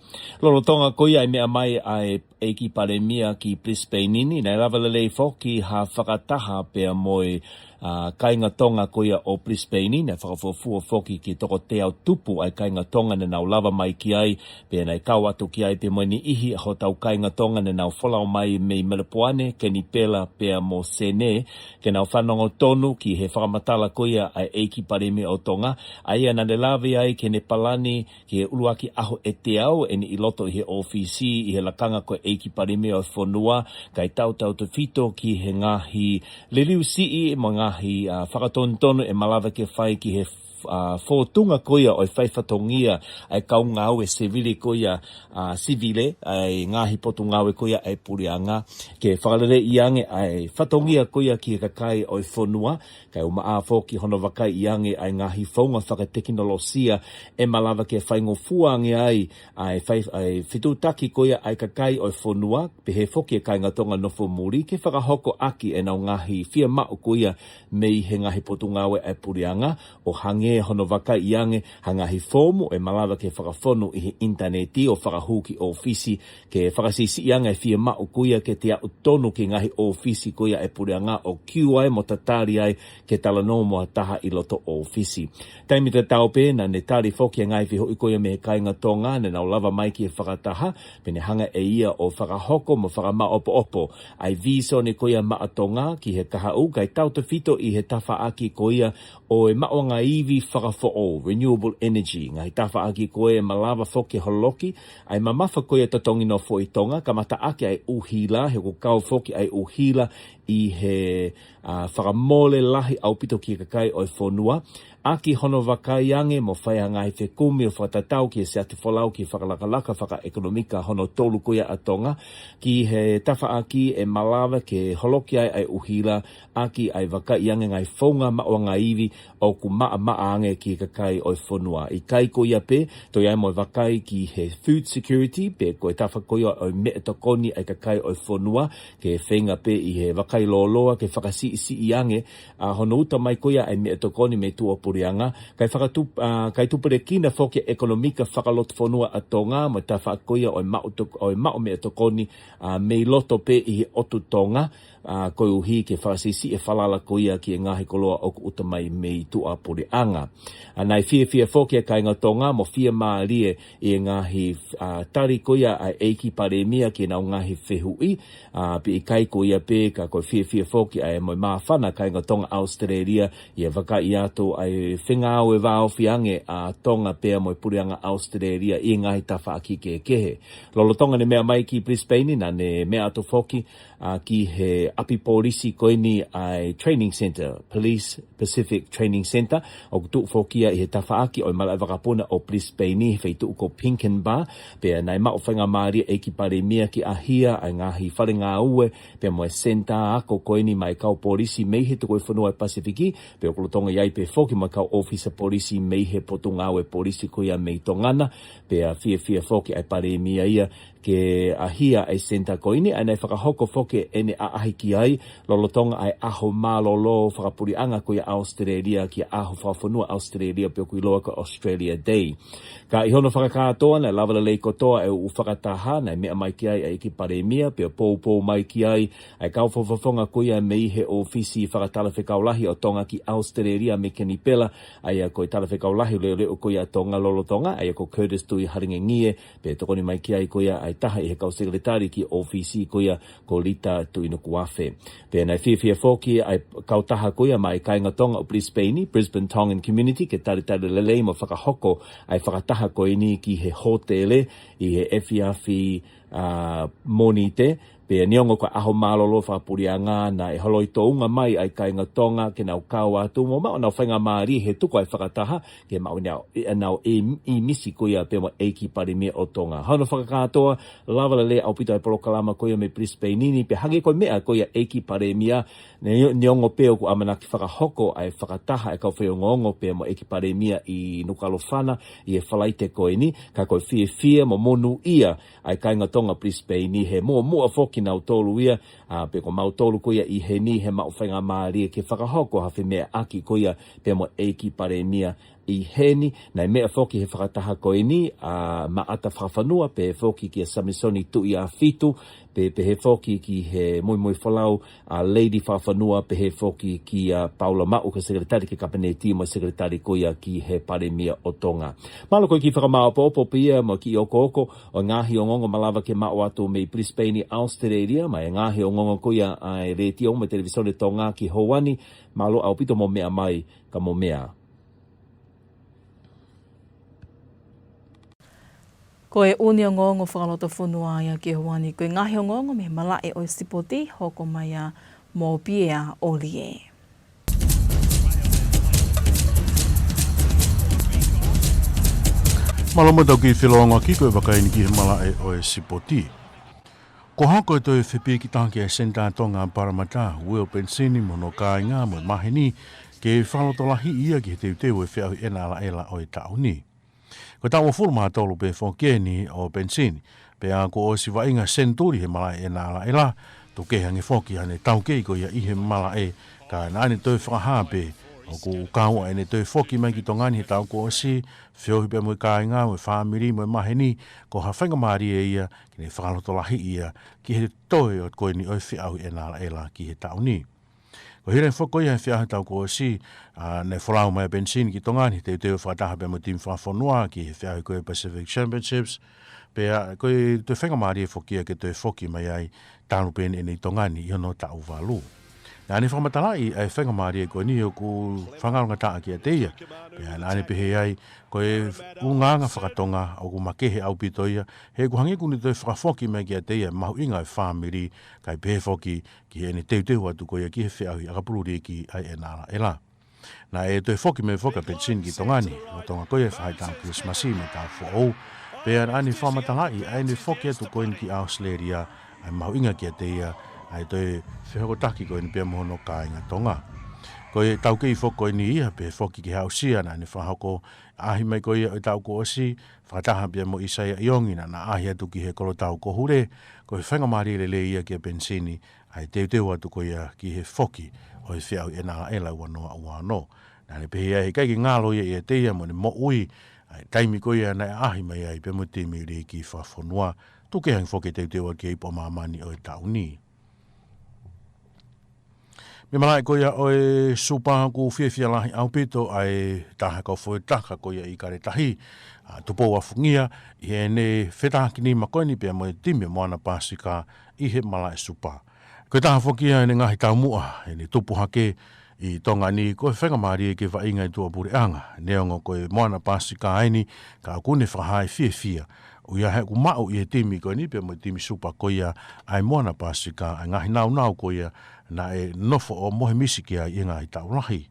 Lolotonga ko ia e meʻa mai ʻa e ʻEiki Palēmia ki Brisbane ni, naʻe lava lelei foki ha fakataha pea mo e, ʻa kāinga Tonga ko ia ʻo Brisbane, naʻe fakafuofua foki ki he toko teau tupu ʻa e kāinga Tonga naʻa nau lava mai ki ai, pea naʻe kau atu ki ai pea mo e niʻihi ʻa hotau kāinga Tonga naʻa nau folau mai mei Melepoane, Kenipela pea mo Senē, ke nau fanongo tonu ki he fakamatala ko ia ʻa e ʻEiki Palēmia ʻo Tonga, ʻa ia naʻa ne lave ai ki heʻene palani ki he ʻuluaki ʻaho ʻe teau ʻeni ʻi loto ʻi he ʻōfisi ʻi he lakanga ko e ʻEiki Palēmia ʻo e fonua, kae tautautefito ki he ngaahi liliu siʻi mo e ngaahi, ā, fakatonutonu ʻe malava ke fai ki he, ā, fōtunga ko ia ʻo e fai fatongia ʻa e kau ngāue sēvili ko ia, ā, sēvili, ʻa e ngaahi potungāue ko ia ʻa e puleʻanga, ke fakaleleiʻi ange ʻa e fatongia ko ia ki he kakai ʻo e fonua, kae ʻumaʻā foki hono vakaiʻi ange ʻa e ngaahi founga fakatekinolosia ʻe malava ke faingofua ange ai ʻa e fai, ʻa e fetuʻutaki ko ia ʻa e kakai ʻo e fonua, pehē foki e kāinga Tonga nofo muli, ke fakahoko ʻaki ʻenau ngaahi fiemaʻu ko ia mei he ngaahi potungāue ʻa e puleʻanga, ʻo hangē hono vakaiʻi ange ha ngaahi foomu ʻe malava ke fakafonu ʻi he ʻinitaneti ʻo fakahū ki ʻōfisi, ke fakasiʻisiʻi ange e fiemaʻu ko ia ke te aʻu tonu ki he ngaahi ʻōfisi ko ia ʻa e puleʻanga ʻo kiu ai mo tatali ai ke talanoa mo ha taha ʻi loto ʻōfisi. Taimi tatau pē naʻa ne tali foki e ngaahi fehuʻi ko ia mei he kāinga Tonga naʻa nau lava mai ki he fakataha, pea ne hanga ʻe ia ʻo fakahoko mo fakamaʻopoʻopo ʻa e vīsone ko ia Maʻa Tonga ki he kahaʻu, kae tautefito ʻi he tafaʻaki ko ia ʻo e maʻuʻanga ivi fakafoʻou, renewable energy, ngaahi tafaʻaki ko ē ʻe malava foki ke holoki ʻa e mamafa ko ia totongi nofo ʻi Tonga, kamataʻaki ʻa e ʻuhila, he ʻoku kau foki ʻa e ʻuhila ʻi he, ā, fakamole lahi ʻaupito ki he kakai ʻo e fonua, ʻaki hono vakai ange mo fai ha ngaahi fekumi ʻo fakatatau ki he siasi folau ki he fakalakalaka fakaʻekonōmika hono tolu ko ia ʻa Tonga, ki he tafaʻaki ʻe malava ke holoki ai ʻa e ʻuhila, ʻaki ʻa e vakaiʻi ange ngaahi founga maʻuʻanga ivi ʻoku maʻamaʻa ange ki he kakai ʻo e fonua. ʻIkai ko ia pē, toe ʻi ai mo e vakai ki he food security, pe ko e tafaʻaki ko ia ʻo e meʻa tokoni ʻa e kakai ʻo e fonua, ke feinga pē ʻi he vakai lōloa, ke fakasiʻisiʻi ange ʻa hono uta mai ko ia ʻa e meʻa tokoni mei tuʻapuleʻanga, kae fakatu-, ā, kae tupulekina foki e ʻekonōmika fakalotofonua ʻa Tonga, mo e tafaʻaki ko ia ʻo e maʻu tok-, ʻo e maʻu meʻa tokoni, ā, mei loto pē ʻi he ʻotu Tonga, ā, koeʻuhi ke fakasiʻisiʻi e falala ko ia ki he ngaahi koloa ʻoku uta mai mei tuʻapuleʻanga. Ā, naʻe fiefia foki e kāinga Tonga mo fiemālie ʻi he ngaahi, ā, tali ko ia ʻa e ʻEiki Palēmia ki heʻenau ngaahi fehuʻi, ā, pea ʻikai ko ia pē ka ko e fiefia foki ʻa e mo e māfana kāinga Tonga ʻAositelēlia ʻi he vakai atu ʻa e fengāueʻi vāofi ange ʻa Tonga pea mo e puleʻanga ʻAositelēlia ʻi he ngaahi tafaʻaki kehekehe. Lolotonga ʻene meʻa mai ki Brisbane, naʻa ne meʻa atu foki, ā, ki he ʻapi polisi ko eni ʻa e training centre, Police Pacific Training Centre, ʻoku tuʻu foki ia ʻi he tafaʻaki ʻo e malaʻe vakapuna ʻo Brisbane ʻi he feituʻu ko Pinkenba, pea naʻe maʻu faingamālie e ʻEiki Palēmia ke ʻahia ʻa e ngaahi fale ngāue, pea mo e senitā ako ko eni maʻa e kau polisi mei he toko ua fonua ʻo e Pasifiki, pea ʻoku lolotonga ʻi ai pē foki mo e kau ʻōfisa polisi mei he potungāue polisi ko ia mei Tonga na, pea fiefia foki ʻa e Palēmia ia ke ʻahia ʻa e senitā ko eni, ʻa ia naʻe fakahoko foki ʻene ʻaʻahi ki ai, lolotonga ʻa e ʻaho mālōlō fakapuleʻanga ko ia ʻAositelēlia ki he ʻaho fakafonua ʻAositelēlia pe ʻoku ʻiloa ko e Australia Day. Ka ʻi hono fakakātoa naʻe lava lelei kotoa e ʻū fakataha naʻe meʻa mai ki ai ʻa e ʻEiki Palēmia, pea poupou mai ki ai ʻa e kau fakafofonga ko ia mei he ʻōfisi fakatalafekau lahi ʻo Tonga ki ʻAositelēlia mei Kenipela, ʻa ia ko e talafekau lahi leʻoleʻo ko ia ʻa Tonga lolotonga, ʻa ia ko Curtis Tuʻihalangingie, pea tokoni mai ki ai ko ia ʻa e taha ʻi he kau sekelitali ki he ʻōfisi ko ia ko Lita Tuʻinukuafe. Pea naʻe fiefia foki ʻa e kautaha ko ia maʻa e kāinga Tonga ʻo Brisbane, Brisbane Tongan Community, ke talitali lelei mo fakahoko ʻa e fakataha ko eni ki he hōtele ʻi he efiafi, ā, Mōnite, pea neongo ko e ʻaho mālōlō fakapuleʻanga, naʻe holoi tōʻonga mai ʻa e kāinga Tonga ke nau kau atu mo maʻu ʻenau faingamālie he tuku ʻa e fakataha, ke maʻu ʻenau, ʻenau ʻī-, ʻīmisi ko ia pea mo e ʻEiki Palēmia ʻo Tonga. Hono fakakātoa, lava lelei ʻaupito ʻa e polokalama ko ia mei Brisbane ni, pea hangē ko e meʻa ko ia ʻa e ʻEiki Palēmia, ne-, neongo pē ʻoku ʻamanaki fakahoko ʻa e fakataha ʻa e kau faiongoongo pea mo e ʻEiki Palēmia ʻi Nukuʻalofa na ʻi he Falaite ko eni, ka ko e fiefia mo monūʻia ʻa e kāinga Tonga Brisbane ni he muʻomuʻa foki nautolu ia, ā, pea ko mautolu ko ia ʻi heni he maʻu faingamālie ke fakahoko ha femeʻaʻaki ko ia pea mo e ʻEiki Palēmia ʻi heni, naʻe meʻa foki he fakataha ko eni ʻa Maʻata Fakafanua, pehē foki kia Samisoni Tuʻiafitu, pea pehē foki ki he muimui folau ʻa Lady Fakafanua, pehē foki kia Paula Maʻu, ko e Sekelitali ki he Kapineti mo e Sekelitali ko ia ki he Palēmia ʻo Tonga. Mālō ko e kiʻi fakamāopoopo pē ia mo e kiʻi okooko ʻo e ngaahi ongoongo malava ke maʻu atu mei Brisbane ʻi ʻAositelēlia, mo e ngaahi ongoongo ko ia ʻa e Letiō mo e Televīsone Tonga ki Houani. Mālō ʻaupito mo meʻa mai, ka mou meʻa. Ko e ʻū ongoongo fakalotofonua ia ki Houani, ko e ngaahi ongoongo mei he malaʻe ʻo e sipoti, hoko mai ia mo Piea ʻOlie. Mālō mo tau kiʻi felōngoaki, ko e vakai eni ki he malaʻe ʻo e sipoti. Kuo hoko e toe fepīkitai ʻa e Senitā Tonga Parramatta, Will Penisini mo hono kāinga mo e maheni, ke fakalotolahiʻi ia ki he teuteu ʻo e feʻauhi ʻEna ʻAlaʻela ʻo e taʻu ni. Ko e taʻu uofulu mā tolu pē foki eni ʻo Penisini, pea kuo ʻosi vaʻinga senituli he malaʻe ʻEna ʻAlaʻela, tuku kehe ange foki haʻane taukei ko ia ʻi he malaʻe, ka naʻa ne toe fakahā pē ʻoku kau ʻene toe foki mai ki Tonga ni he taʻu kuo ʻosi, feohi pea mo e kāinga, mo e fāmili, mo e maheni, ko ha faingamālie ia ke ne fakalotolahiʻi ia ki he toe ʻo ko eni ʻo e feʻauhi ʻEna ʻAlaʻela ki he taʻu ni. Ko e hili foki ko ia he feʻauhi taʻu kuo ʻosi, ʻa, naʻe folau mai ʻa Penisini ki Tonga ni, teuteu fakataha pea mo e timi fakafonua ki he feʻauhi ko e Pacific Championships, pea ko e toe faingamālie foki ia ke toe foki mai ai talu pē eni ʻi Tonga ni ʻi hono taʻu valu. Naʻa ne fakamatalaʻi ʻa e faingamālie ko eni ʻoku fakangalongataʻa kiate ia, pea naʻa ne pehē ai, ko e ʻulungaanga fakatonga ʻoku makehe ʻaupito ia, he ʻoku hangē ʻoku ne toe fakafoki mai kiate ia e mahuʻinga ʻo e fāmili, kae pehē foki ki heʻene teuteu atu ko ia ki he feʻauhi ʻakapulu liiki ʻa e ʻEna ʻAlaʻela. Naʻe toe foki mai foki ʻa Penisini ki Tonga ni, lolotonga ko ia e faʻahitaʻu Kilisimasi mo e taʻu foʻou, pea naʻa ne fakamatalaʻi ʻa ʻene foki atu ko eni ki ʻAositelēlia, ʻa e mahuʻinga kiate ia ʻa e toe fehokotaki ko eni pea mo hono kāinga Tonga. Ko e taukei foki ko eni ia, pehē foki ki he aʻusia naʻa ne fakahoko ʻaʻahi mai ko ia ʻo e taʻu kuo ʻosi, fakataha pea mo ʻIsaia ʻIongi naʻa na ʻaʻahi atu ki he kolotau ko Hule, ko e faingamālie lelei ia kia Penisini, ʻa e teuteu atu ko ia ki he foki ʻo e feʻauhi ʻEna ʻAlaʻela ua noa ua ono. Naʻa ne pehē ai he ʻikai ke ngalo ia ʻiate ia mo ʻene moʻui, ʻa e taimi ko ia naʻe ʻaʻahi mai ai pea mo e timi liiki fakafonua, tuku kehe ange foki e teuteu atu ki he ipu ʻa māmani ʻo e taʻu ni. Mei he malaʻe ko ia ʻo e Supa, ʻoku fiefia lahi ʻaupito ʻa e taha kau foʻi taka ko ia ʻIkale Tahi, ʻa Tupou ʻAfungia, ʻi heʻene fetakinima ko eni pea mo e timi Moana Pasifika ʻi he malaʻe Supa. Ko e taha foki ia ʻene ngaahi taumuʻa, ʻene tupu hake ʻi Tonga ni, ko e faingamālie ke vaʻinga ʻi tuʻapuleʻanga, neongo ko e Moana Pasifika eni, ka ʻoku ne fakahā e fiefia ʻoku ʻi ai, he ʻoku maʻu ʻi he timi ko eni pea mo e timi Supa ko ia ʻa e Moana Pasifika ʻa e ngaahi nāunau ko ia naʻe nofo ʻo mohe misi ki ai ʻi he ngaahi taʻu lahi.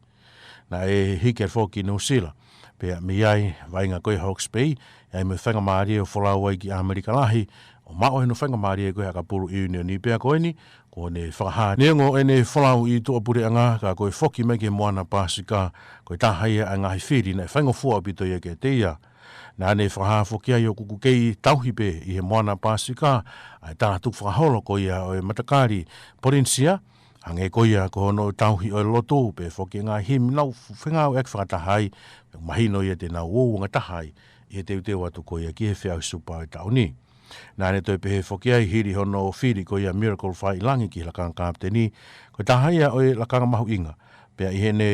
Naʻe hiki atu foki ki Nuʻusila, pea mei ai vaʻinga ko ia Hawke's Bay, ʻi ai mo e faingamālie ʻo folau ai ki ʻAmelika Lahi, ʻo maʻu hono faingamālie ko ia he ʻakapulu ʻiunioni, pea ko eni, kuo ne fakahā, neongo ʻene folau ʻi tuʻapuleʻanga, ka ko e foki mai ki he Moana Pasifika, ko e taha ia ʻa e ngaahi fili naʻe faingofua ʻaupito ia kiate ia. Naʻa ne fakahā foki ai ʻoku kei tauhi pē ʻi he Moana Pasifika ʻa e tala tukufakaholo ko ia ʻo e matakali Polinisia, hangē ko ia ko hono tauhi ʻo e lotu, pea foki e ngaahi himi naʻa nau fengāueʻaki fakataha ai, pea mahino ia te nau uouangataha ai ʻi he teuteu atu ko ia ki he feʻauhi Supa ʻo e taʻu ni. Naʻa ne toe pehē foki ai, hili hono fili ko ia Miracle Faiʻilangi ki he lakanga kapiteni, ko e taha ia ʻo e lakanga mahuʻinga, pea ʻi heʻene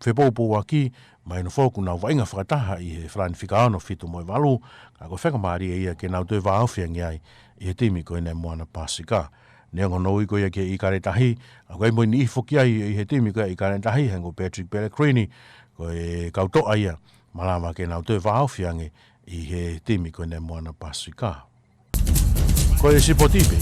fepoupouaki, mahino foki ʻoku nau vaʻinga fakataha ʻi he falani fika ono, fitu mo e valu, ka ko e faingamālie ia ke nau toe vāofi ange ai ʻi he timi ko eni Moana Pasifika. Neongo hono ui ko ia ki he ʻIkale Tahi, ka ʻoku ʻi ai mo e niʻihi foki ia ʻi he timi ko ia ʻIkale Tahi, hangē ko Patrick Pellegrini, ko e kau toʻa ia, malava ke nau toe vāofi ange ʻi he timi ko eni Moana Pasifika. Ko e sipoti pē.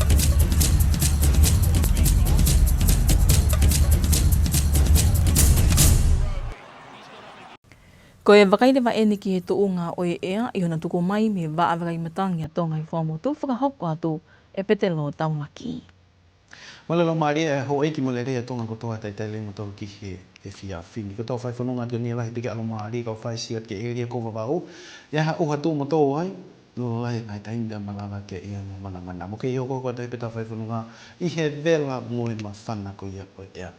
Ko e vakai leva eni ki he tuʻunga ʻo e ʻea ʻi hono tuku mai mei he Vaʻa Vakai Matangi ʻa Tonga ʻi he Fuaʻamotu, fakahoko atu ʻe Petelo Taulaki. Mālō e laumālie ʻa e houʻeiki mo e lelei ʻa Tonga kotoa, talitali lelei kimoutolu ki he efiafi ni. Ko hotau fai fononga atu ni, lahi pē ke ʻalomālie, kau fai siʻi atu ki he ʻēlia ko Vavaʻu. ʻI ai ha ʻuha tuʻu moutolu ai, loloa ai e ngaahi taimi pea malava ke ʻi ai mo manamana. Mou kei hokohoko atu pē ʻetau fai fononga ʻi he vela mo e māfana ko ia ʻo e ʻea.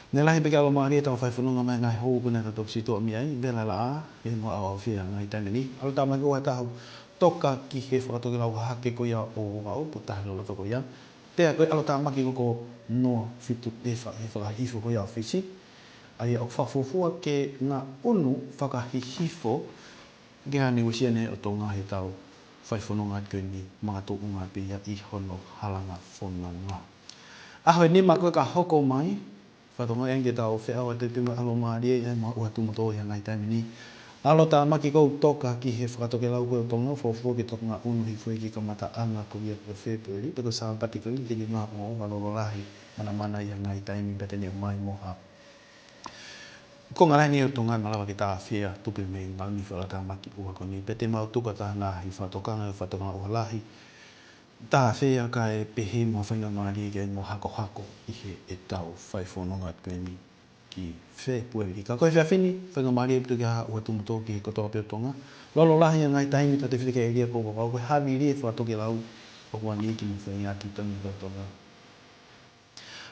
Ne lahi pē ke ʻalomālie ʻetau fai fononga mai he ngaahi houa kuo ne tau toki situʻa mei ai, vela laʻā, ʻi he ʻaho ʻo e ngaahi taimi ni. ʻAlu tāmaki ʻo e taha ʻo toka ki he fakatokelau hahake ko ia ʻo Vavaʻu, ʻo tahi loloto ko ia. Pea ko e ʻalu tāmaki ko ē ko Noa Fitu Tefa he fakahihifo ko ia ʻo Fisi. ʻA ia ʻoku fakafuofua ke ngaʻunu fakahihifo ke ʻa Nuʻu Sila ʻo Tonga he ʻetau fai fononga atu ko eni, makatuʻunga pē ia ʻi hono halanga fononga. ʻAho ʻe nima ko ē ka hoko mai, fakatokangaʻi ange ke tau feʻao atu pē mo e ʻalomālie ʻi he Maʻuha Tumoto ʻi he ngaahi taimi ni. ʻAlu tāmaki ko ē ʻo toka ki he fakatokelau ko ē ʻo Tonga, fuofua ke toki ngaʻunu hifo ia ki he kamataʻanga ko ia ʻo Fēpueli, pe ko e Sāpate ko eni, ke ne maʻu ʻa e lolo lahi, manamana ʻi he ngaahi taimi pea te ne ʻomai mo ha konga lahi ʻo e Tonga ʻe malava ke tāfea, tupu mei he ngaʻunu fakalatamaki ʻuha ko eni, pea te mau tuku atu ha ngaahi fakatokanga, fakatokanga ʻuha lahi, tāfea kae pehē mo ha faingamālie ke mo hakohako ʻi heʻetau fai fononga atu ko eni ki Fēpueli. Ka ko e efiafi ni, faingamālie ʻaupito ki he Maʻuha Tumoto ki he kotoa pē ʻo Tonga. Lolo lahi ʻi he ngaahi taimi, tautefito ki he ʻēlia ko Vavaʻu, ko e havili e fakatokelau ʻoku ʻange ki mo feinga ki Tonga, ki Tonga.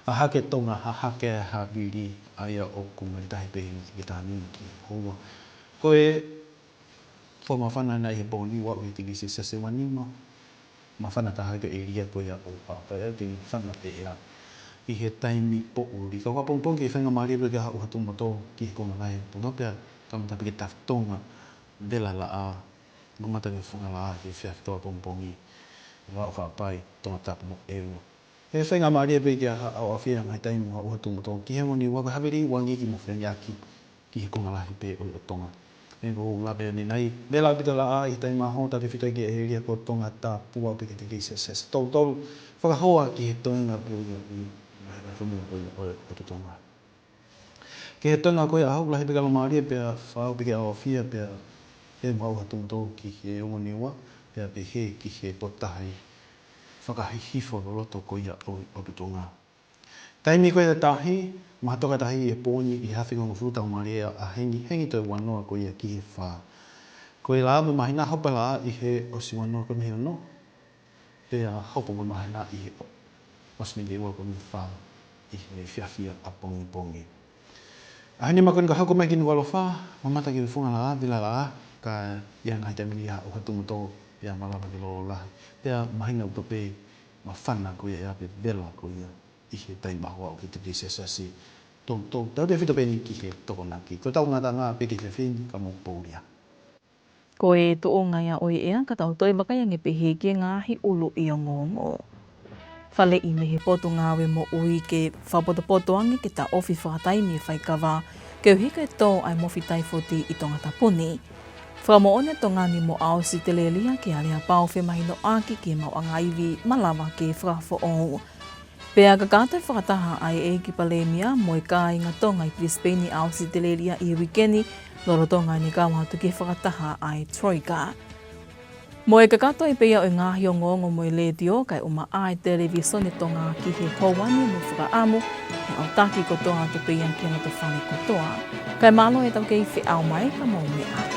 Hahake Tonga, hahake havili, ʻa ia ʻoku mali tahi pē he ngaahi taimi ki he houa. Ko e fua māfana ʻi he pō ni, ua ʻi he tikili Selesiasi ua nima. Māfana taha ko e ʻēlia ko ia ʻo Haʻapai, ʻa ia te ne māfana pē ia ʻi he taimi poʻuli. Ka ʻoku pongipongi, faingamālie pē ki he Maʻuha Tumoto ki he konga lahi ʻo Tonga, pea kamata pē ke tafi tonga vela laʻā, mamata ki he funga laʻā he efiafi ʻapongipongi, Vavaʻu, Haʻapai, Tongatapu mo ʻEua. He faingamālie pē ki he ʻaho ʻo e ngaahi taimi mo e Maʻuha Tumoto ki he ʻaho ni, ʻoku havili ʻo ʻange ki mo feinga ki he konga lahi pē ʻo, ʻo Tonga. He ko e lape ni nai, vela ʻaupito laʻā ʻi he taimi ʻaho, tautefito ki he ʻēlia ko Tongatapu, ua ʻi he tikili Selesiasi tolu tolu, fakahoa ki he toenga pē ʻo, ʻo, ʻo, ʻo Tonga. Ki he toenga ko ia ʻaho, lahi pē ke ʻalomālie pea fai pē ke ʻaofia pē ʻe he Maʻuha Tumoto ki he ongo Niua, pea pehē ki he kotahi fakahihifo loloto ko ia ʻo, ʻo Tonga. Taimi ko ia ʻe taha, maha tokoni taha ʻi he pō ni ʻi he afe hongofulu, taumaiā ʻa hengihengi toe ua noa ko ia ki he fā. Ko e laʻā mo e māhina, hopo e laʻā ʻi he ʻosi ua noa ko ē mei he ono, pea hopo mo e māhina ʻi he ʻosi mei he ua ko ē mei he fā ʻi he efiafi ʻapongipongi. ʻAho nima ko eni ka hoko mai ki Nukuʻalofa, mamata ki he funga laʻā, vela laʻā, ka ʻi he ngaahi taimi ni ʻa e Maʻuha Tumoto, pea malava ke lolo lahi. Pea mahino ʻaupito pē māfana ko ia ʻa e vela ko ia ʻi he taimi ʻaho ʻo e tikili Selesiasi tolu tolu, tautefito pē eni ki he Tokonaki. Ko ʻetau ngataʻanga pē ki he efiafi ni, ka mou pōlia. Ko e tuʻunga ia ʻo e ʻea, ka tau toe vakai ange pē ki he ngaahi ʻuluʻi ongoongo. Faleʻi mei he Potungāue Moʻui ke fakapotopoto ange ke taʻofi fakataimi e faikava, koeʻuhi ko e tō ʻa e mofi taifoti ʻi Tongatapu ni. Fakamoʻoni ʻa Tonga ni mo ʻAositelēlia ki he aleapau femahinoʻaki ki he maʻuʻanga ivi malava ke fakafoʻou. Pea kakato e fakataha ʻa e ʻEiki Palēmia mo e kāinga Tonga ʻi Brisbane ʻi ʻAositelēlia ʻi he uike ni, lolotonga ʻene kau atu ki he fakataha ʻa e Troika. Mo e kakato ai pē ia ʻo e ngaahi ongoongo mei he letiō, kae ʻumaʻā e Televīsone Tonga ki he houa ni, mo e fakaʻamu ke ʻautaki kotoa atu pē ia ki he loto fale kotoa. Kae mālō ʻetau kei feʻao mai, ka mou meʻa ā.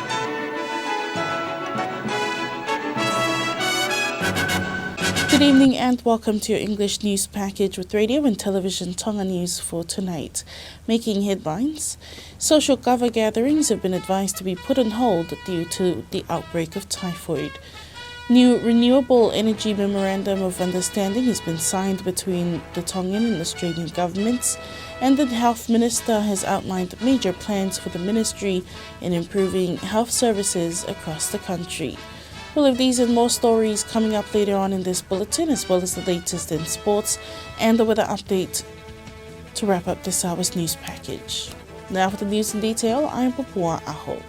Good evening and welcome to your English news package with Radio and Television Tonga News for tonight. Making headlines: social kava gatherings have been advised to be put on hold due to the outbreak of typhoid. New renewable energy memorandum of understanding has been signed between the Tongan and Australian governments, and the health minister has outlined major plans for the ministry in improving health services across the country. We'll have these and more stories coming up later on in this bulletin, as well as the latest in sports and the weather update to wrap up this hour's news package. Now for the news in detail, I'm Popua ʻAho.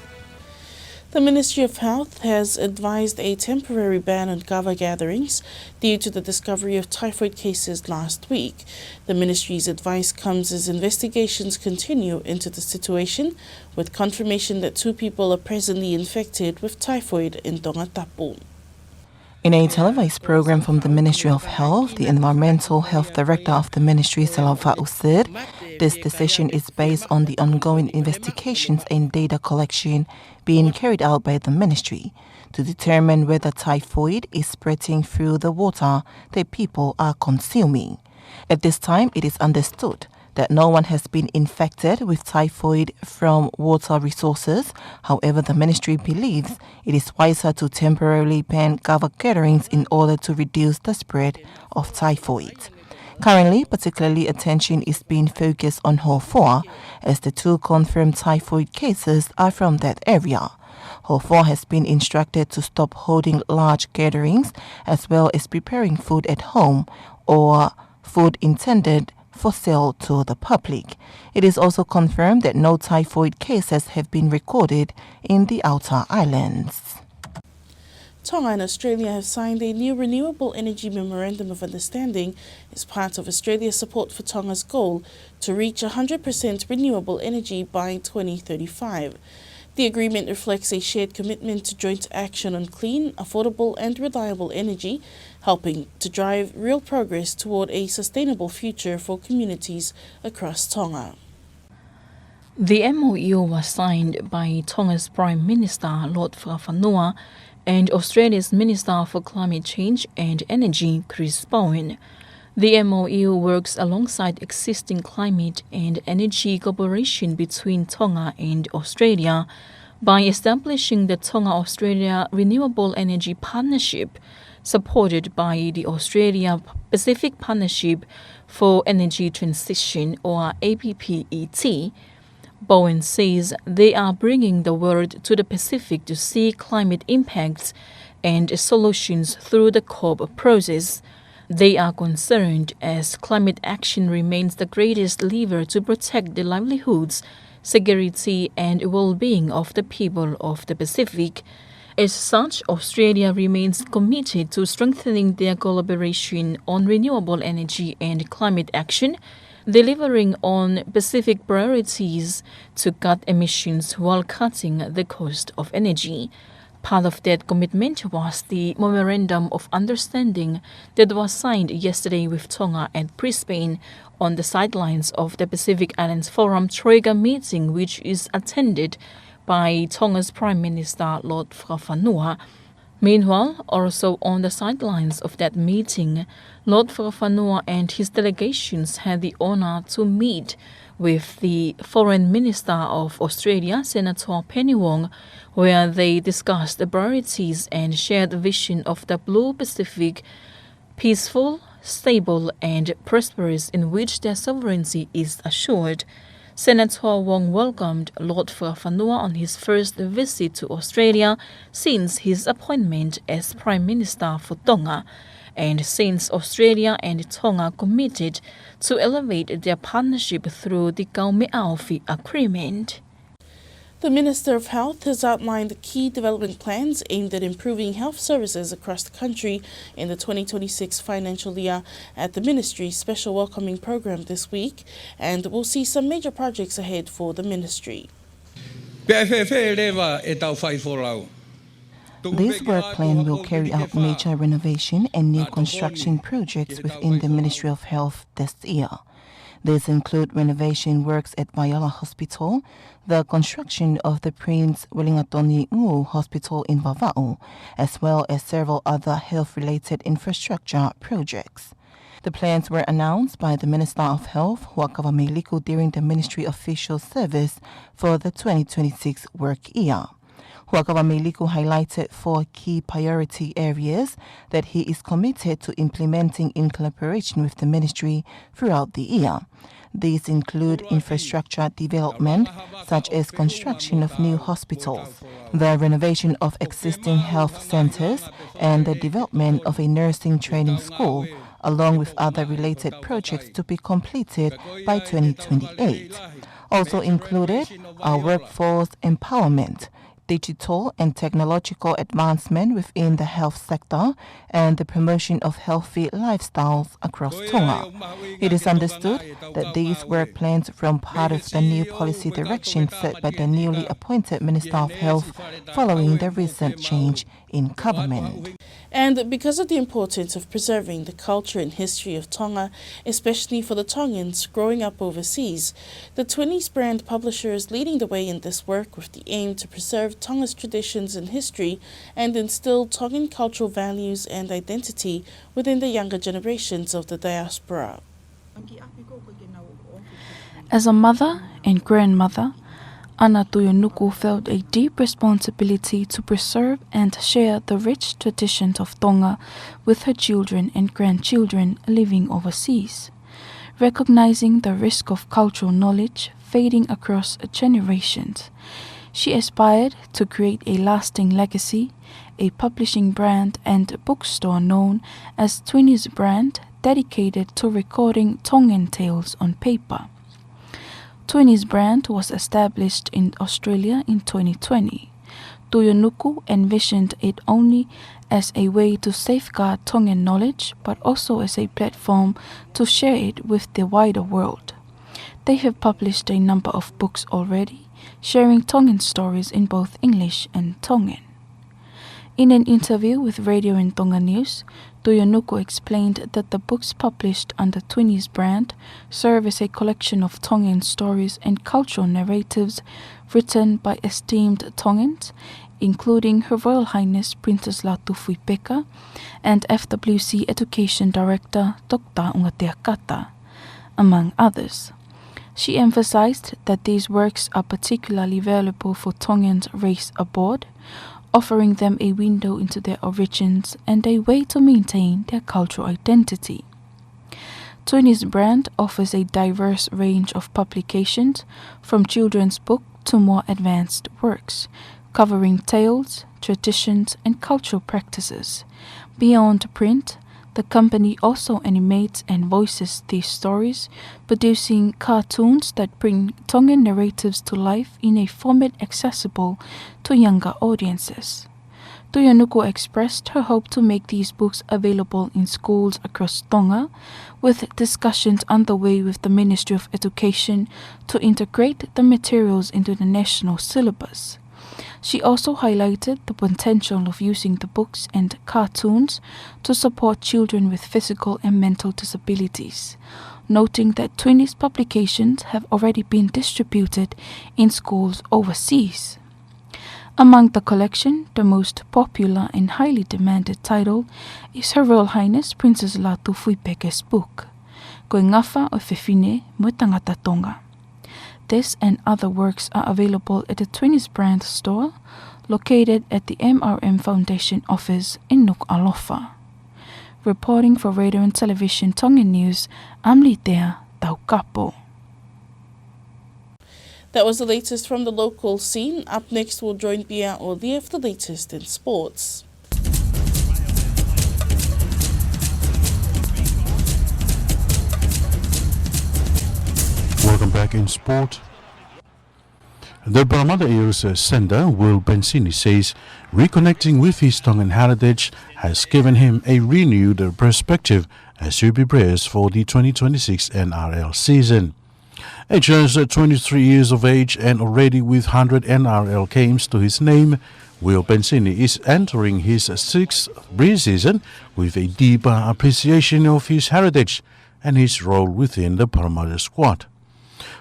The Ministry of Health has advised a temporary ban on kava gatherings due to the discovery of typhoid cases last week. The ministry's advice comes as investigations continue into the situation, with confirmation that two people are presently infected with typhoid in Tongatapu. In a televised program from the Ministry of Health, the Environmental Health Director of the ministry, Sela Va'u, said this decision is based on the ongoing investigations and data collection being carried out by the ministry to determine whether typhoid is spreading through the water that people are consuming. At this time, it is understood that no one has been infected with typhoid from water resources. However, the ministry believes it is wiser to temporarily ban covered gatherings in order to reduce the spread of typhoid. Currently, particularly attention is being focused on Hofoa, as the two confirmed typhoid cases are from that area. Hofoa has been instructed to stop holding large gatherings, as well as preparing food at home or food intended for sale to the public. It is also confirmed that no typhoid cases have been recorded in the outer islands. Tonga and Australia have signed a new renewable energy memorandum of understanding as part of Australia's support for Tonga's goal to reach one hundred percent renewable energy by twenty thirty-five. The agreement reflects a shared commitment to joint action on clean, affordable and reliable energy, helping to drive real progress toward a sustainable future for communities across Tonga. The M O U was signed by Tonga's Prime Minister, Lord Fakafanua, and Australia's Minister for Climate Change and Energy, Chris Bowen. The M O U works alongside existing climate and energy cooperation between Tonga and Australia by establishing the Tonga-Australia Renewable Energy Partnership, supported by the Australia Pacific Partnership for Energy Transition, or A P P E T. Bowen says they are bringing the world to the Pacific to see climate impacts and solutions through the COP process. They are concerned as climate action remains the greatest lever to protect the livelihoods, security and well-being of the people of the Pacific. As such, Australia remains committed to strengthening their collaboration on renewable energy and climate action, delivering on Pacific priorities to cut emissions while cutting the cost of energy. Part of that commitment was the Memorandum of Understanding that was signed yesterday with Tonga at Brisbane on the sidelines of the Pacific Islands Forum Troika meeting, which is attended by Tonga's Prime Minister Lord Fakafanua. Meanwhile, also on the sidelines of that meeting, Lord Fakafanua and his delegations had the honor to meet with the Foreign Minister of Australia, Senator Penny Wong, where they discussed the priorities and shared vision of the Blue Pacific, peaceful, stable and prosperous, in which their sovereignty is assured. Senator Wong welcomed Lord Fakafanua on his first visit to Australia since his appointment as Prime Minister for Tonga, and since Australia and Tonga committed to elevate their partnership through the Kaumeʻaofi Agreement. The Minister of Health has outlined the key development plans aimed at improving health services across the country in the twenty twenty-six financial year at the ministry's special welcoming program this week, and we'll see some major projects ahead for the ministry. Pea ʻe fēfē leva ʻetau faifolau? This work plan will carry out major renovation and new construction projects within the Ministry of Health this year. These include renovation works at Vaiala Hospital, the construction of the Prince Wellington Ngū Hospital in Vavaʻu, as well as several other health-related infrastructure projects. The plans were announced by the Minister of Health, Huʻakavameiliku, during the ministry official service for the twenty twenty-six work year. Huʻakavameiliku highlighted four key priority areas that he is committed to implementing in collaboration with the ministry throughout the year. These include infrastructure development, such as construction of new hospitals, the renovation of existing health centers, and the development of a nursing training school, along with other related projects to be completed by twenty twenty-eight. Also included are workforce empowerment, digital and technological advancement within the health sector, and the promotion of healthy lifestyles across Tonga. It is understood that these work plans form part of the new policy direction set by the newly appointed Minister of Health following the recent change in government. And because of the importance of preserving the culture and history of Tonga, especially for the Tongans growing up overseas, the Twinnies brand publisher is leading the way in this work with the aim to preserve Tonga's traditions and history and instill Tongan cultural values and identity within the younger generations of the diaspora. Ki ʻapi ko ē ke nau ʻofi. As a mother and grandmother, Ana Tuionuku felt a deep responsibility to preserve and share the rich traditions of Tonga with her children and grandchildren living overseas, recognizing the risk of cultural knowledge fading across generations. She aspired to create a lasting legacy, a publishing brand and bookstore known as Twinnies Brand, dedicated to recording Tongan tales on paper. Twinnies Brand was established in Australia in twenty twenty. Tuionuku envisioned it only as a way to safeguard Tongan knowledge, but also as a platform to share it with the wider world. They have published a number of books already, sharing Tongan stories in both English and Tongan. In an interview with Radio and Tonga News, Tuionuku explained that the books published under Twinnies Brand serve as a collection of Tongan stories and cultural narratives written by esteemed Tongans, including Her Royal Highness Princess Lātūfuipeka and F W C Education Director Doctor Ungatea Kata, among others. She emphasized that these works are particularly valuable for Tongans raised abroad, offering them a window into their origins and a way to maintain their cultural identity. Twinnies Brand offers a diverse range of publications, from children's book to more advanced works, covering tales, traditions, and cultural practices. Beyond print, the company also animates and voices these stories, producing cartoons that bring Tongan narratives to life in a format accessible to younger audiences. Tuionuku expressed her hope to make these books available in schools across Tonga, with discussions underway with the Ministry of Education to integrate the materials into the national syllabus. She also highlighted the potential of using the books and cartoons to support children with physical and mental disabilities, noting that Twinnies publications have already been distributed in schools overseas. Among the collection, the most popular and highly demanded title is Her Royal Highness Princess Lātūfuipeka's book, Ko e Ngafa ʻo e Fefine mo e Tangata Tonga. This and other works are available at the Twinnies Brand store, located at the M R M Foundation office in Nukuʻalofa. Reporting for Radio and Television Tongan News, I'm Litea Taukapo. That was the latest from the local scene. Up next, we'll join Pia Olie for the latest in sports. Welcome back in sport. The Parramatta Eels, uh, centre, Will Penisini, says reconnecting with his Tongan heritage has given him a renewed perspective as he prepares for the twenty twenty-six N R L season. At just twenty-three years of age and already with hundred N R L games to his name, Will Penisini is entering his sixth preseason with a deeper appreciation of his heritage and his role within the Parramatta squad.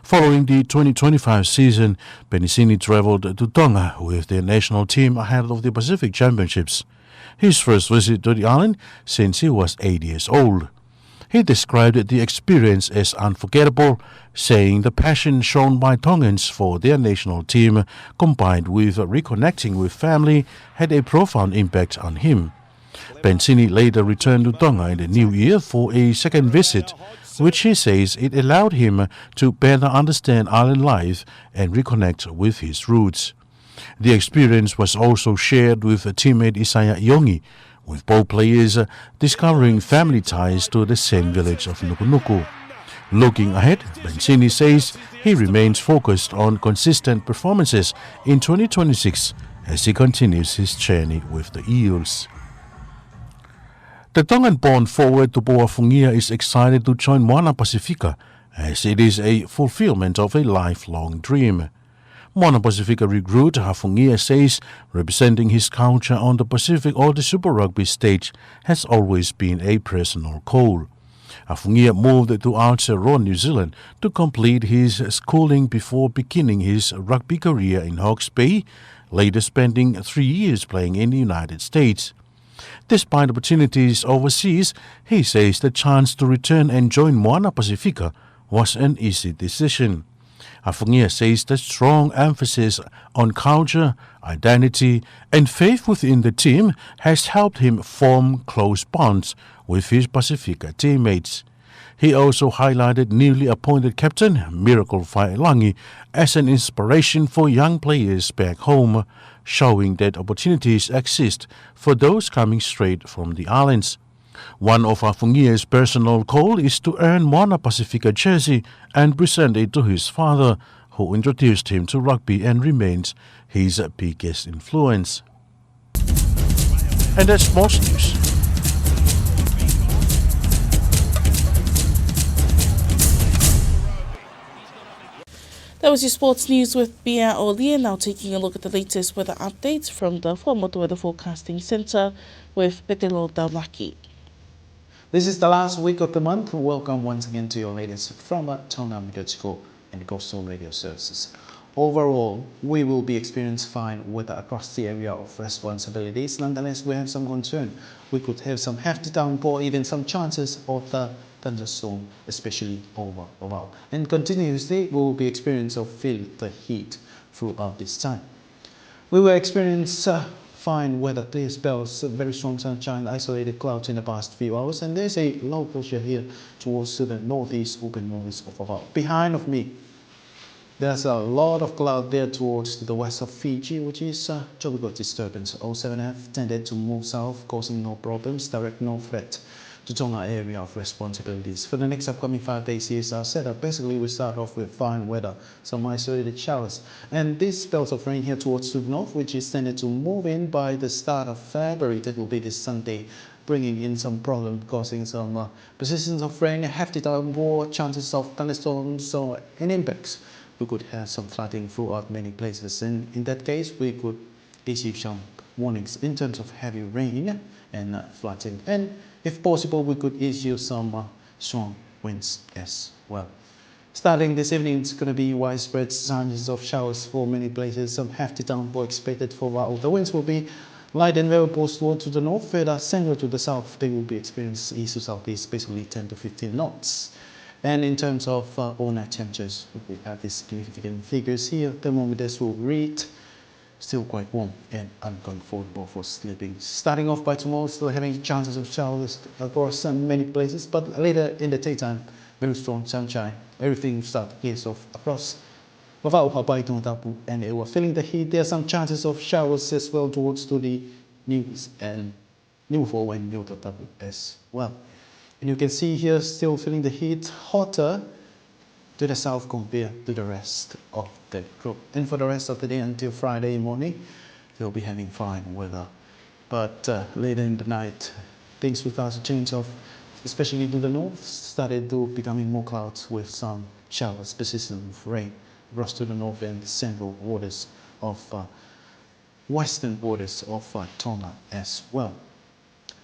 Following the twenty twenty-five season, Penisini travelled to Tonga with the national team ahead of the Pacific Championships, his first visit to the island since he was eight years old. He described the experience as unforgettable, saying the passion shown by Tongans for their national team, combined with reconnecting with family, had a profound impact on him. Penisini later returned to Tonga in the new year for a second visit, which he says it allowed him to better understand island life and reconnect with his roots. The experience was also shared with teammate Isaiah Iongi, with both players, uh, discovering family ties to the same village of Nukunuku. Looking ahead, Penisini says he remains focused on consistent performances in twenty twenty-six as he continues his journey with the Eels. The Tongan-born forward Tupou Afungia is excited to join Moana Pasifika, as it is a fulfillment of a lifelong dream. Moana Pasifika recruit Afungia says representing his culture on the Pacific or the Super Rugby stage has always been a personal goal. Afungia moved to Aotearoa, New Zealand, to complete his schooling before beginning his rugby career in Hawke's Bay, later spending three years playing in the United States. Despite opportunities overseas, he says the chance to return and join Moana Pasifika was an easy decision. Afungia says the strong emphasis on culture, identity, and faith within the team has helped him form close bonds with his Pasifika teammates. He also highlighted newly appointed captain Miracle Faelangi as an inspiration for young players back home, showing that opportunities exist for those coming straight from the islands. One of Afungia's personal goal is to earn Moana Pasifika jersey and present it to his father, who introduced him to rugby and remains his biggest influence. And that's most news. That was your sports news with Pia Olie. Now taking a look at the latest weather updates from the Fuaʻamotu Weather Forecasting Centre with Petelo Taulaki. This is the last week of the month. Welcome once again to your latest from, uh, Tonga Meteorological and Coastal Radio Services. Overall, we will be experiencing fine weather across the area of responsibilities. Nonetheless, we have some concern. We could have some hefty downpour, even some chances of the thunderstorm, especially over Vavaʻu. And continuously, we will be experiencing of feel the heat throughout this time. We will experience, uh, fine weather, clear spells, very strong sunshine, isolated clouds in the past few hours, and there's a low pressure here towards to the northeast, open northeast of Vavaʻu. Behind of me, there's a lot of cloud there towards to the west of Fiji, which is, uh, tropical disturbance. O seven F tended to move south, causing no problems, direct no threat to Tonga area of responsibilities. For the next upcoming five days, here's our setup. Basically, we start off with fine weather, some isolated showers. And these spells of rain here towards to the north, which is tended to move in by the start of February, that will be this Sunday, bringing in some problem, causing some, uh, persistence of rain, hefty downpour, chances of thunderstorms, so in impacts, we could have some flooding throughout many places. And in that case, we could issue some warnings in terms of heavy rain and, uh, flooding. And if possible, we could issue some, uh, strong winds as well. Starting this evening, it's gonna be widespread chances of showers for many places. Some hefty downpour expected for Vavaʻu. The winds will be light and variable towards to the north, further central to the south. They will be experiencing east to southeast, basically ten to fifteen knots. And in terms of, uh, overnight temperatures, we have these significant figures here. Thermometers will read still quite warm and uncomfortable for sleeping. Starting off by tomorrow, still having chances of showers across, uh, many places, but later in the daytime, very strong sunshine. Everything start to clear off across Vavaʻu, Haʻapai, Tongatapu, and ʻEua. Feeling the heat, there are some chances of showers as well towards to the Niuas and Niuafoʻou and Niuatoputapu as well. And you can see here, still feeling the heat, hotter to the south compared to the rest of the group. And for the rest of the day until Friday morning, they'll be having fine weather. But, uh, later in the night, things will start to change off, especially to the north, started to becoming more clouds with some showers, persistent rain across to the north and central waters of, uh, western waters of, uh, Tonga as well.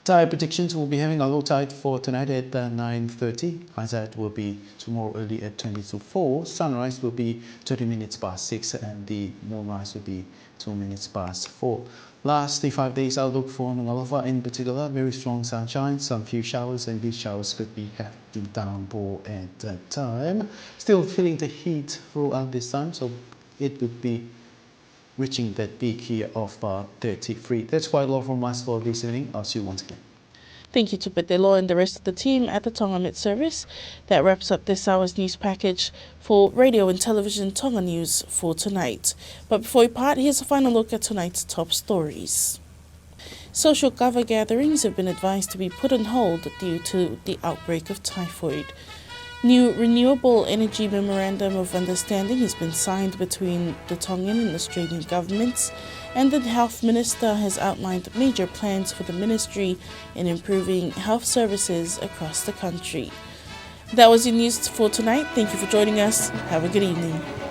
Tide predictions, will be having a low tide for tonight at, uh, nine thirty. High tide will be tomorrow early at twenty to four. Sunrise will be thirty minutes past six, and the moonrise will be two minutes past four. Last five days outlook for Nukuʻalofa in particular, very strong sunshine, some few showers, and these showers could be hefty downpour at that time. Still feeling the heat throughout this time, so it would be reaching that peak here of, uh, thirty-three. That's quite a lot from us for this evening. I'll see you once again. Thank you to Petelo and the rest of the team at the Tonga Met Service. That wraps up this hour's news package for Radio and Television Tonga News for tonight. But before we part, here's a final look at tonight's top stories. Social kava gatherings have been advised to be put on hold due to the outbreak of typhoid. New renewable energy memorandum of understanding has been signed between the Tongan and Australian governments, and the health minister has outlined major plans for the ministry in improving health services across the country. That was your news for tonight. Thank you for joining us. Have a good evening.